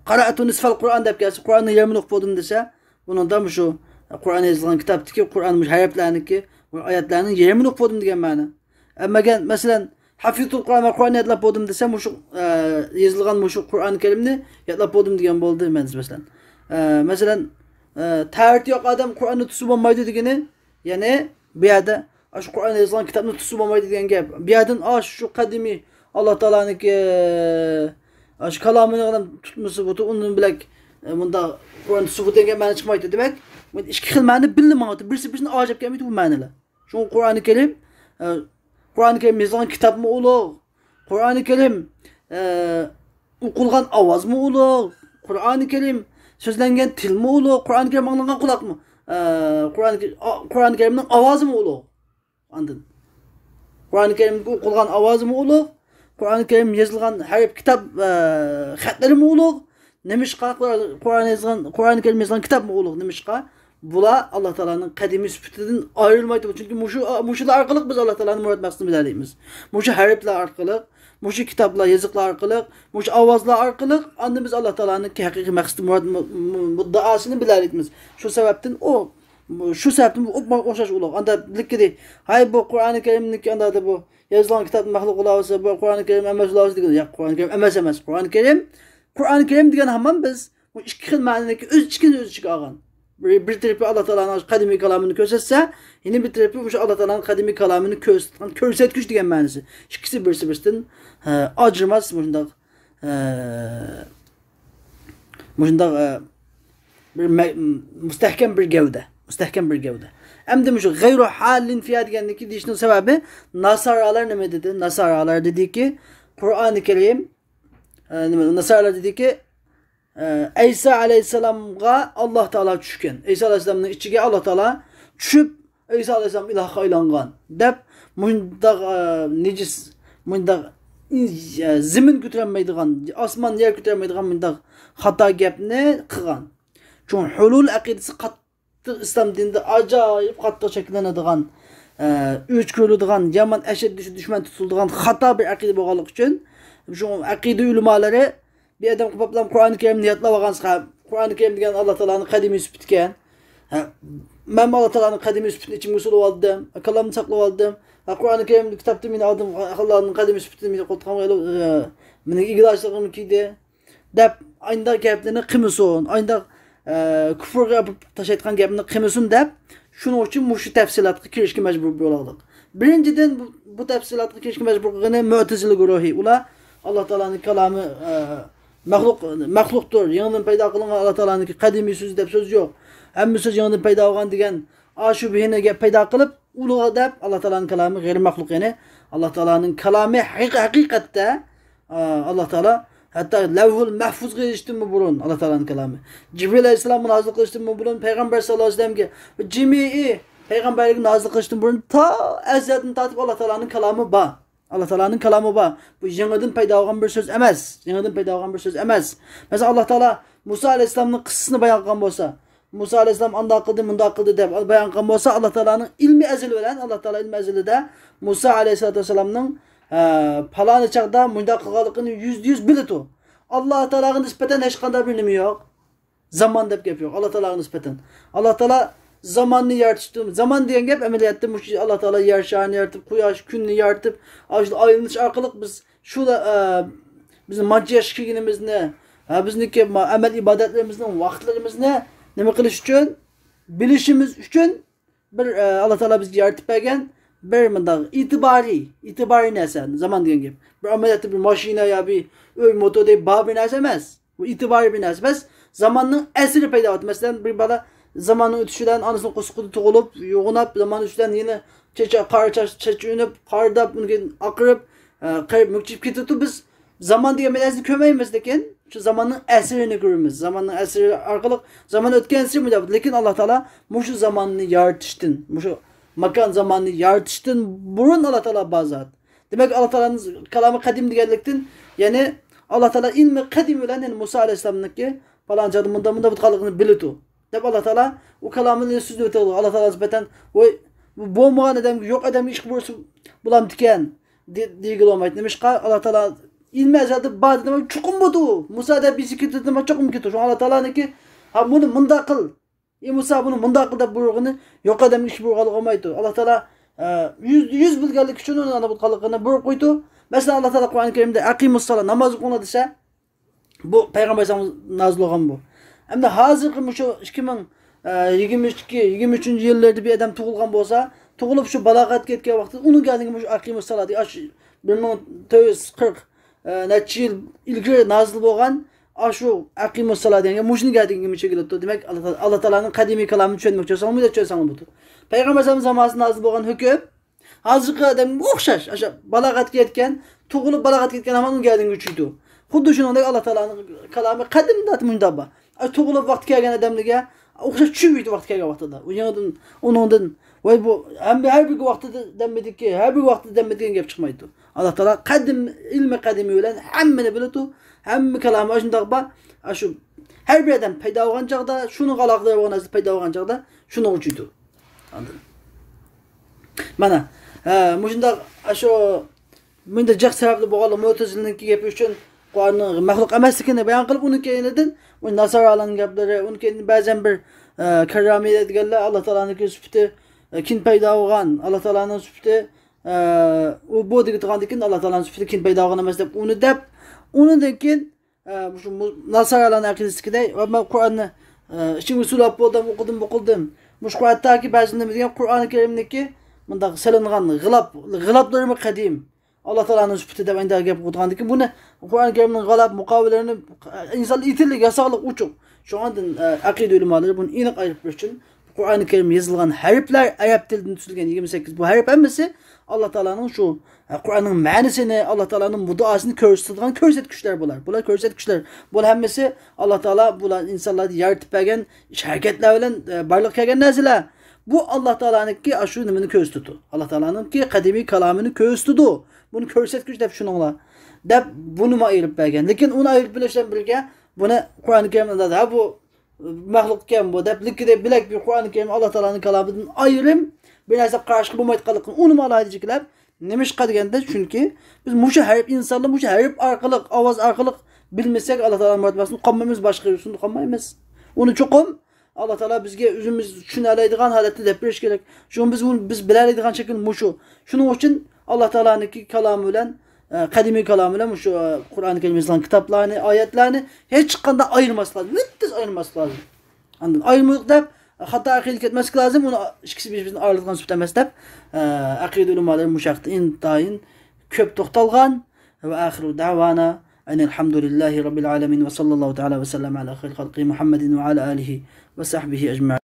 قەرەئتۇ نىسفەل قۇرئان دەپ كەلسە، قۇرئاننىڭ يېرىمىنى ئوقۇپ بولدۇم دېسە، بۇنىڭدا مۇشۇ قۇرئان يېزىلغان كىتابتىكى قۇرئان، مۇشۇ ھەرپلەرنىڭكى، بۇ ئايەتلەرنىڭ يېرىمىنى ئوقۇپ بولدۇم دېگەن مەنە. ئەمما ئەگەر، مەسىلەن، ھەفىزتۇل قۇرئان، مەن قۇرئاننى يادلاپ بولدۇم دېسە، مۇشۇ، ئە، يېزىلغان مۇشۇ قۇرئان كەرىمنى يادلاپ بولدۇم دېگەن بولدى مەنىسى، مەسىلەن. ئە، مەسىلەن، ئە، تەۋرىتى يوق ئادەم قۇرئاننى تۇتسا بولمايدۇ دېگىنى، يەنى بۇ يەردە ئاشۇ قۇرئان يېزىلغان كىتابنى تۇتسا بولمايدۇ دېگەن گەپ. بۇ يەردىن ئاشۇ قەدىمىي ئاللا تائالانىڭكى، ئە، ئاشۇ كالامىنى ئادەم تۇتمىسا بولىدۇ، ئۇنىڭ بىلەن، ئە، مۇنداق قۇرئان تۇتسا بولىدۇ دېگەن مەنە چىقمايدۇ. دېمەك، بۇ ئىككى خىل مەنە بىللە ماڭىدۇ. بىرسى بىرسىدىن ئاجىراپ كەلمەيدۇ بۇ مەنىلەر. شۇڭا قۇرئانى كەرىم، ئە، قۇرئانى كەرىم يېزىلغان كىتابمۇ ئۇلۇغ. قۇرئانى كەرىم، ئە، ئوقۇلغان ئاۋازمۇ ئۇلۇغ. قۇرئانى كەرىم سۆزلەنگەن تىلمۇ ئۇلۇغ. قۇرئانى كەرىم ئاڭلانغان قۇلاقمۇ، ئە، قۇرئانى كە-، ئا-، قۇرئانى كەرىمنىڭ ئاۋازىمۇ ئۇلۇغ. ئاندىن قۇرئانى كەرىمدىكى ئوقۇلغان ئاۋازىمۇ ئۇلۇغ. قۇرئانى كەرىم يېزىلغان ھەرپ كىتاب، ئە، خەتلىرىمۇ ئۇلۇغ. نېمىشقا قۇرئان، قۇرئان يېزىلغان، قۇرئانى كەرىم يېزىلغان كىتابمۇ ئۇلۇغ؟ نېمىشقا؟ بۇلار ئاللا تائالانىڭ قەدىمىي سۈپىتىدىن ئايرىلمايدۇ. چۈنكى مۇشۇ، مۇشۇلار ئارقىلىق بىز ئاللا تائالانىڭ مۇراد مەقسىتىنى بىلەلەيمىز. مۇشۇ ھەرپلەر ئارقىلىق، مۇشۇ كىتابلار، يېزىقلار ئارقىلىق، مۇشۇ ئاۋازلار ئارقىلىق ئاندىن بىز ئاللا تائالانىڭ ھەقىقىي مەقسىتى، مۇراد، مۇ-، مۇ-، مۇددىئاسىنى بىلەلەيمىز. شۇ سەۋەبتىن ئۇ، شۇ سەۋەبتىن بۇ ئوخشاش ئۇلۇغ. ئاندا بىلكىدى، ھاي، بۇ قۇرئانى كەرىمنىڭكى ئاندا بۇ يېزىلغان كىتاب مەخلۇق بولاۋاتسا، بۇ قۇرئانى كەرىم ئەمەس بولاۋاتسا دېگەن. ياق، قۇرئانى كەرىم ئەمەس، ئەمەس. قۇرئانى كەرىم، قۇرئانى كەرىم دېگەن ھامان بىز بۇ ئىككى خىل مەنىنىڭكى ئۆز ئىچىگە، ئۆز ئىچىگە ئالغان. بىر، بىر تەرىپى ئاللا تائالانىڭ قەدىمىي كالامىنى كۆرسەتسە، يەنە بىر تەرىپى مۇشۇ ئاللا تائالانىڭ قەدىمىي كالامىنى كۆرسىتىدىغان، كۆرسەتكۈچ دېگەن مەنىسى. ئىككىسى بىرسى بىرسىدىن، ئە، ئاجرىماس مۇشۇنداق، ئە، مۇشۇنداق، ئە، بىر مە-، مۇستەھكەم بىر گەۋدە. مۇستەھكەم بىر گەۋدە. ئەمدى مۇشۇ غەيرۇ ھالىن فىيا دېگەندىكى دېيىشنىڭ سەۋەبى، ناسارالار نېمە دېدى؟ ناسارالار دېدىكى، قۇرئانى كەرىم، ئە، نېمە، ناسارالار دېدىكى، ئە، ئەيسا ئەلەيھىسسالامغا ئاللا تائالا چۈشكەن. ئەيسا ئەلەيھىسسالامنىڭ ئىچىگە ئاللا تائالا چۈشۈپ، ئەيسا ئەلەيھىسسالام ئىلاھقا ئايلانغان دەپ، مۇنداق، ئە، نىجىس، مۇنداق، ئە، زېمىن كۆتۈرەلمەيدىغان، ئاسمان يەر كۆتۈرەلمەيدىغان مۇنداق خاتا گەپنى قىلغان. چۈنكى ھۇلۇل ئەقىدىسى قاتتىق ئىسلام دىنىدا ئاجايىپ قاتتىق چەكلىنىدىغان، ئە، ئۆچ كۆرۈلىدىغان، يامان ئەشەددىي دۈشمەن تۇتۇلىدىغان خاتا بىر ئەقىدە بولغانلىقى ئۈچۈن، شۇ ئەقىدە ئۆلىمالىرى بىر ئادەم قوپاپلا قۇرئانى كەرىمنى يادلاپ ئالغانسىز، قۇرئانى كەرىم دېگەن ئاللا تائالانىڭ قەدىمىي سۈپىتىكەن. ھە، مەنمۇ ئاللا تائالانىڭ قەدىمىي سۈپىتىنى ئىچىمگە سولىۋالدىم، كالامنى ساقلىۋالدىم. ھە، قۇرئانى كەرىم كىتابتا مېنى ئالدىم، ئاللانىڭ قەدىمىي سۈپىتىنى مېنى قولتۇقىمغا ئېلىپ، ئە، مېنىڭ ئىگىدارچىلىقىمغا كىيدى دەپ، ئانداق گەپلەرنى قىلمىسۇن، ئانداق، ئە، كۇفرغا ئېلىپ تاشلايدىغان گەپنى قىلمىسۇن دەپ، شۇنىڭ ئۈچۈن مۇشۇ تەپسىلاتقا كىرىشكە مەجبۇر بولغانلىق. بىرىنچىدىن، بۇ، بۇ تەپسىلاتقا كىرىشكە مەجبۇر قىلغىنى مۆتىزىلە گۇرۇھى. ئۇلار ئاللا تائالانىڭ كالامى، ئە، مەخلۇق، مەخلۇقتۇر، يېڭىدىن پەيدا قىلىنغان ئاللا تائالانىڭكى قەدىمىي سۆزى دەپ سۆز يوق. ھەممە سۆز يېڭىدىن پەيدا بولغان دېگەن ئاشۇ بىھىنە گەپ پەيدا قىلىپ، ئۇلۇغ دەپ ئاللا تائالانىڭ كالامى غەيرىي مەخلۇق، يەنى ئاللا تائالانىڭ كالامى ھەقىق-، ھەقىقەتتە، ئا، ئاللا تائالا ھەتتا لەۋھۇل مەھفۇزغا يېزىشتىنمۇ بۇرۇن ئاللا تائالانىڭ كالامى. جىبرىل ئەلەيھىسسالامغا نازىل قىلىشتىنمۇ بۇرۇن پەيغەمبەر ساللاللاھۇ ئەلەيھى ۋەسەللەمگە جىمىئى پەيغەمبەرلىكنى نازىل قىلىشتىن بۇرۇن تا ئەزەلدىن تارتىپ ئاللا تائالانىڭ كالامى بار. ئاللا تائالانىڭ كالامى بار. بۇ يېڭىدىن پەيدا بولغان بىر سۆز ئەمەس. يېڭىدىن پەيدا بولغان بىر سۆز ئەمەس. مەسىلەن، ئاللا تائالا مۇسا ئەلەيھىسسالامنىڭ قىسسىسىنى بايان قىلغان بولسا، مۇسا ئەلەيھىسسالام ئانداق قىلدى، مۇنداق قىلدى دەپ بايان قىلغان بولسا، ئاللا تائالانىڭ ئىلمى ئەزىل بىلەن، ئاللا تائالا ئىلمى ئەزىلىدە مۇسا ئەلەيھىسسالاتۇ ۋەسسالامنىڭ، ئە، پالانى چاغدا مۇنداق قىلغانلىقىنى يۈزدە يۈز بىلىدۇ. ئاللا تائالاغا نىسبەتەن ھېچقانداق بىر نېمە يوق. زامان دەپ گەپ يوق. ئاللا تائالاغا نىسبەتەن. ئاللا تائالا زاماننى يارىتىشتىن، زامان دېگەن گەپ ئەمەلىيەتتە مۇشۇ ئاللا تائالا يەر شارىنى يارىتىپ، قۇياش، كۈننى يارىتىپ، ئاشۇ ئايلىنىش ئارقىلىق بىز شۇ، ئە، بىزنىڭ مانچە ياشقا كىرگىنىمىزنى، ھە، بىزنىڭكى ما-، ئەمەل ئىبادەتلىرىمىزنىڭ ۋاقىتلىرىمىزنى نېمە قىلىش ئۈچۈن، بىلىشىمىز ئۈچۈن بىر، ئە، ئاللا تائالا بىزگە يارىتىپ بەرگەن بىر مۇنداق ئېتىبارىي، ئېتىبارىي نەرسە، زامان دېگەن گەپ. بىر ئەمەلىيەتتە بىر ماشىنا يا بىر ئۆي، موتوردەك بار بىر نەرسە ئەمەس. بۇ ئېتىبارىي بىر نەرسە. بەس، زاماننىڭ ئەسىرى پەيدا بولدى. مەسىلەن، بىر بالا زاماننىڭ ئۆتۈشى بىلەن ئانىسىنىڭ قورسىقىدا تۇغۇلۇپ، يوغىناپ، زامان ئۆتۈشى بىلەن يەنە چېچى، قارا چاچ، چېچى ئۈنۈپ، قارىداپ، ئۇنىڭ كېيىن ئاقىرىپ، ئە، قېرىپ، مۈكچىيىپ كېتىدۇ. بىز زامان دېگەن بىر نەرسىنى كۆرمەيمىز، لېكىن شۇ زاماننىڭ ئەسىرىنى كۆرىمىز. زاماننىڭ ئەسىرى ئارقىلىق زامان ئۆتكەنسېرى مۇنداق. لېكىن ئاللا تائالا مۇشۇ زاماننى يارىتىشتىن، مۇشۇ ماكان زاماننى يارىتىشتىن بۇرۇن ئاللا تائالا بار زات. دېمەك، ئاللا تائالانىڭ كالامى قەدىم دېگەنلىكتىن، يەنى ئاللا تائالا ئىلمى قەدىم بىلەن، يەنى مۇسا ئەلەيھىسسالامنىڭكى پالان چاغدا مۇنداق، مۇنداق بولغانلىقىنى بىلىدۇ دەپ ئاللا تائالا ئۇ كالامىنى سۆزلىۋېتىدۇ. ئاللا تائالا نىسبەتەن، ۋاي، بولمىغان ئادەمگە، يوق ئادەمگە ئىش بۇيرۇسا بولامدىكەن؟ دې-، دېگىلى بولمايدۇ. نېمىشقا؟ ئاللا تائالا ئىلمى ئەزەلدە بار دېدىمۇ، چوقۇم بۇدۇ. مۇسا دەپ بىرسى كېتىدۇ دېدىمۇ، چوقۇم كېتىدۇ. شۇڭا ئاللا تائالانىڭكى، ھا، بۇنى مۇنداق قىل، ئى مۇسا، بۇنى مۇنداق قىل دەپ بۇيرۇغىنى يوق ئادەمگە ئىش بۇيرۇغانلىقى بولمايدۇ. ئاللا تائالا، ئە، يۈزدە يۈز بىلگەنلىكى ئۈچۈن ئۇنى ئانا بۇتقانلىقىنى بۇيرۇپ قويدى. مەسىلەن، ئاللا تائالا قۇرئان كەرىمدە «ئەقىمۇسسالا، ناماز ئوقۇڭلار» دېسە، بۇ پەيغەمبەر ئەلەيھىسسالام نازىل بولغان بۇ. ئەمدى ھازىرقى مۇشۇ ئىككى مىڭ يىگىرمە ئىككى، يىگىرمە ئۈچىنچى يىللىرىدا بىر ئادەم تۇغۇلغان بولسا، تۇغۇلۇپ شۇ بالاغەتكە يەتكەن ۋاقتىدا ئۇنىڭ گەدىنىگە مۇشۇ «ئەقىمۇسسالا» دېگەن، ئاشۇ بىر مىڭ تۆت يۈز قىرىق، ئە، نەچچە يىل ئىلگىرى نازىل بولغان ئاشۇ «ئەقىمۇسسالا» دېگەن گەپ مۇشۇنىڭ گەدىنىگە مۇشۇ كېلىپتۇ. دېمەك، ئاللا تائالا، ئاللا تائالانىڭ قەدىمىي كالامىنى چۈشەنمەكچى بولساڭلار، مۇنداق چۈشەنسەڭلار بولىدۇ. پەيغەمبەر ئەلەيھىسسالام زامانىسىدا نازىل بولغان ھۆكۈم ھازىرقى ئادەمگە ئوخشاش. ئاشۇ بالاغەتكە يەتكەن، تۇغۇلۇپ بالاغەتكە يەتكەن ھامان ئۇنىڭ گەدىنىگە چۈشىدۇ. خۇددى شۇنىڭدەك ئاللا تائالانىڭ كالامى قەدىمدە مۇنداق بار. ئاشۇ تۇغۇلۇپ ۋاقتى كەلگەن ئادەملەرگە ئوخشاش چۈشۈپ يېتىپ ۋاقتى كەلگەن ۋاقتىدا. ئۇ يېڭىدىن، ئۇنىڭدىن، ۋاي بۇ ھەم ھەر بىر ۋاقتىدا دەممىدىكى، ھەر بىر ۋاقتىدا دەممىدىكى دېگەن گەپ چىقمايدۇ. ئاللا تائالا قەدىم، ئىلمى قەدىمى بىلەن ھەممىنى بىلىدۇ. ھەممە كالامى ئاشۇنداق بار. ئاشۇ ھەر بىر ئادەم پەيدا بولغان چاغدا، شۇنىڭغا ئالاقىدار بولغان نەرسە پەيدا بولغان چاغدا شۇنىڭغا چۈشىدۇ. ئاندىن. مانا، ھە، مۇشۇنداق، ئاشۇ، مۇنداق جىق سەۋەبلىك بولغانلىق، مۆتىزىلىنىڭكى گېپى ئۈچۈن قۇرئاننىڭ مەخلۇق ئەمەسلىكىنى بايان قىلىپ، ئۇنىڭ كەينىدىن، ئۇ ناسارالارنىڭ گەپلىرى، ئۇنىڭ كەينىدىن بەزەن بىر، ئە، كاررامىيە دېگەنلەر ئاللا تائالانىڭكى سۈپىتى، ئە، كېيىن پەيدا بولغان، ئاللا تائالانىڭ سۈپىتى، ئە، ئۇ بۇ دېگەن تۇرغاندىن كېيىن ئاللا تائالانىڭ سۈپىتى كېيىن پەيدا بولغان ئەمەس دەپ، ئۇنى دەپ، ئۇنىڭدىن كېيىن ئە، مۇشۇ مۇ-، ناسارالارنىڭ ئەقىدىسىدىكىدەك، ۋە مەن قۇرئاننى، ئە، ئىچىمگە سۇلاپ بولدۇم، ئوقۇدۇم، بۇقۇلدىم. مۇشۇ قۇرئان تاكى بەزى نېمە دېگەن قۇرئانى كەرىمدىكى مۇنداق سېلىنغان غىلاپ، غىلاپلىرىمۇ قەدىم. ئاللا تائالانىڭ سۈپىتى دەپ ئەندى گەپ قىلغاندىكىن، بۇنى قۇرئانى كەرىمنىڭ غىلاپ مۇقاۋىلىرىنى، ئە، ئىنسان ئېيتىلىك ياساقلىق ئوچۇق. شۇڭا ئاندىن، ئە، ئەقىدە ئۆلىمالىرى بۇنى ئېنىق ئايرىپ بېرىش ئۈچۈن قۇرئانى كەرىم يېزىلغان ھەرپلەر ئەرەب تىلىدىن تۈزۈلگەن يىگىرمە سەككىز. بۇ ھەرپ ھەممىسى ئاللا تائالانىڭ شۇ، ئە، قۇرئاننىڭ مەنىسىنى، ئاللا تائالانىڭ مۇددىئاسىنى كۆرسىتىدىغان كۆرسەتكۈچلەر بۇلار. بۇلار كۆرسەتكۈچلەر. بۇلار ھەممىسى ئاللا تائالا بۇلار ئىنسانلاردا يارىتىپ بەرگەن ئىش ھەرىكەتلەر بىلەن، ئە، بارلىققا كەلگەن نەرسىلەر. بۇ ئاللا تائالانىڭكى ئاشۇ نېمىنى كۆرسىتىدۇ. ئاللا تائالانىڭكى قەدىمىي كالامىنى كۆرسىتىدۇ. بۇنى كۆرسەتكۈچ دەپ چۈشىنىڭلار. دەپ بۇنىمۇ ئايرىپ بەرگەن. لېكىن ئۇنى ئايرىپ بېرىش بىلەن بىرگە بۇنى قۇرئانى كەرىمدە ھە بۇ مەخلۇق ئىكەن بۇ دەپ، لىككىدە بىلەك بىر قۇرئانى كەرىم ئاللا تائالانىڭ كالامىدىن ئايرىم بىر نەرسە قاراشقا بولمايدىغانلىقىنى ئۇنىمۇ ئالاھىدە جىكلەپ، نېمىشقا دېگەندە، چۈنكى بىز مۇشۇ ھەرپ، ئىنسانلار مۇشۇ ھەرپ ئارقىلىق، ئاۋاز ئارقىلىق بىلمىسەك، ئاللا تائالا مۇراد بەرسۇن، قالمايمىز، باشقا يۈرسۇن قالمايمىز. ئۇنى چوقۇم ئاللا تائالا بىزگە ئۆزىمىز چۈشىنەلەيدىغان ھالەتتە دەپ بېرىش كېرەك. شۇڭا بىز ئۇنى، بىز بىلەلەيدىغان شەكىل مۇشۇ. شۇنىڭ ئۈچۈن ئاللا تائالانىڭكى كالامى بىلەن، ئە، قەدىمىي كالامى بىلەن مۇشۇ، ئە، قۇرئانى كەرىم يېزىلغان كىتابلارنى، ئايەتلەرنى ھېچقانداق ئايرىماسلىق لازىم. مۇتتەس ئايرىماسلىق لازىم. ئاندىن ئايرىمىدۇق دەپ خاتا ئەقىدە كەتمەسلىك لازىم. ئۇنى ئىككىسى بىر-بىرىنى ئايرىدىغان سۈپەت ئەمەس دەپ، ئە، ئەقىدە ئۆلىمالىرى مۇشۇ ھەقتە ئىنتايىن كۆپ توختالغان. ۋە ئاخىرۇ دەۋانا ئەنىل ھەمدۇلىللاھى رەببىل ئالەمىن ۋە ساللاللاھۇ تائالا ۋە سەللەم ئەلا خەيرى خەلقى مۇھەممەدىن ۋە ئەلا ئالىھى ۋە سەھبىھى ئەجمەئىن.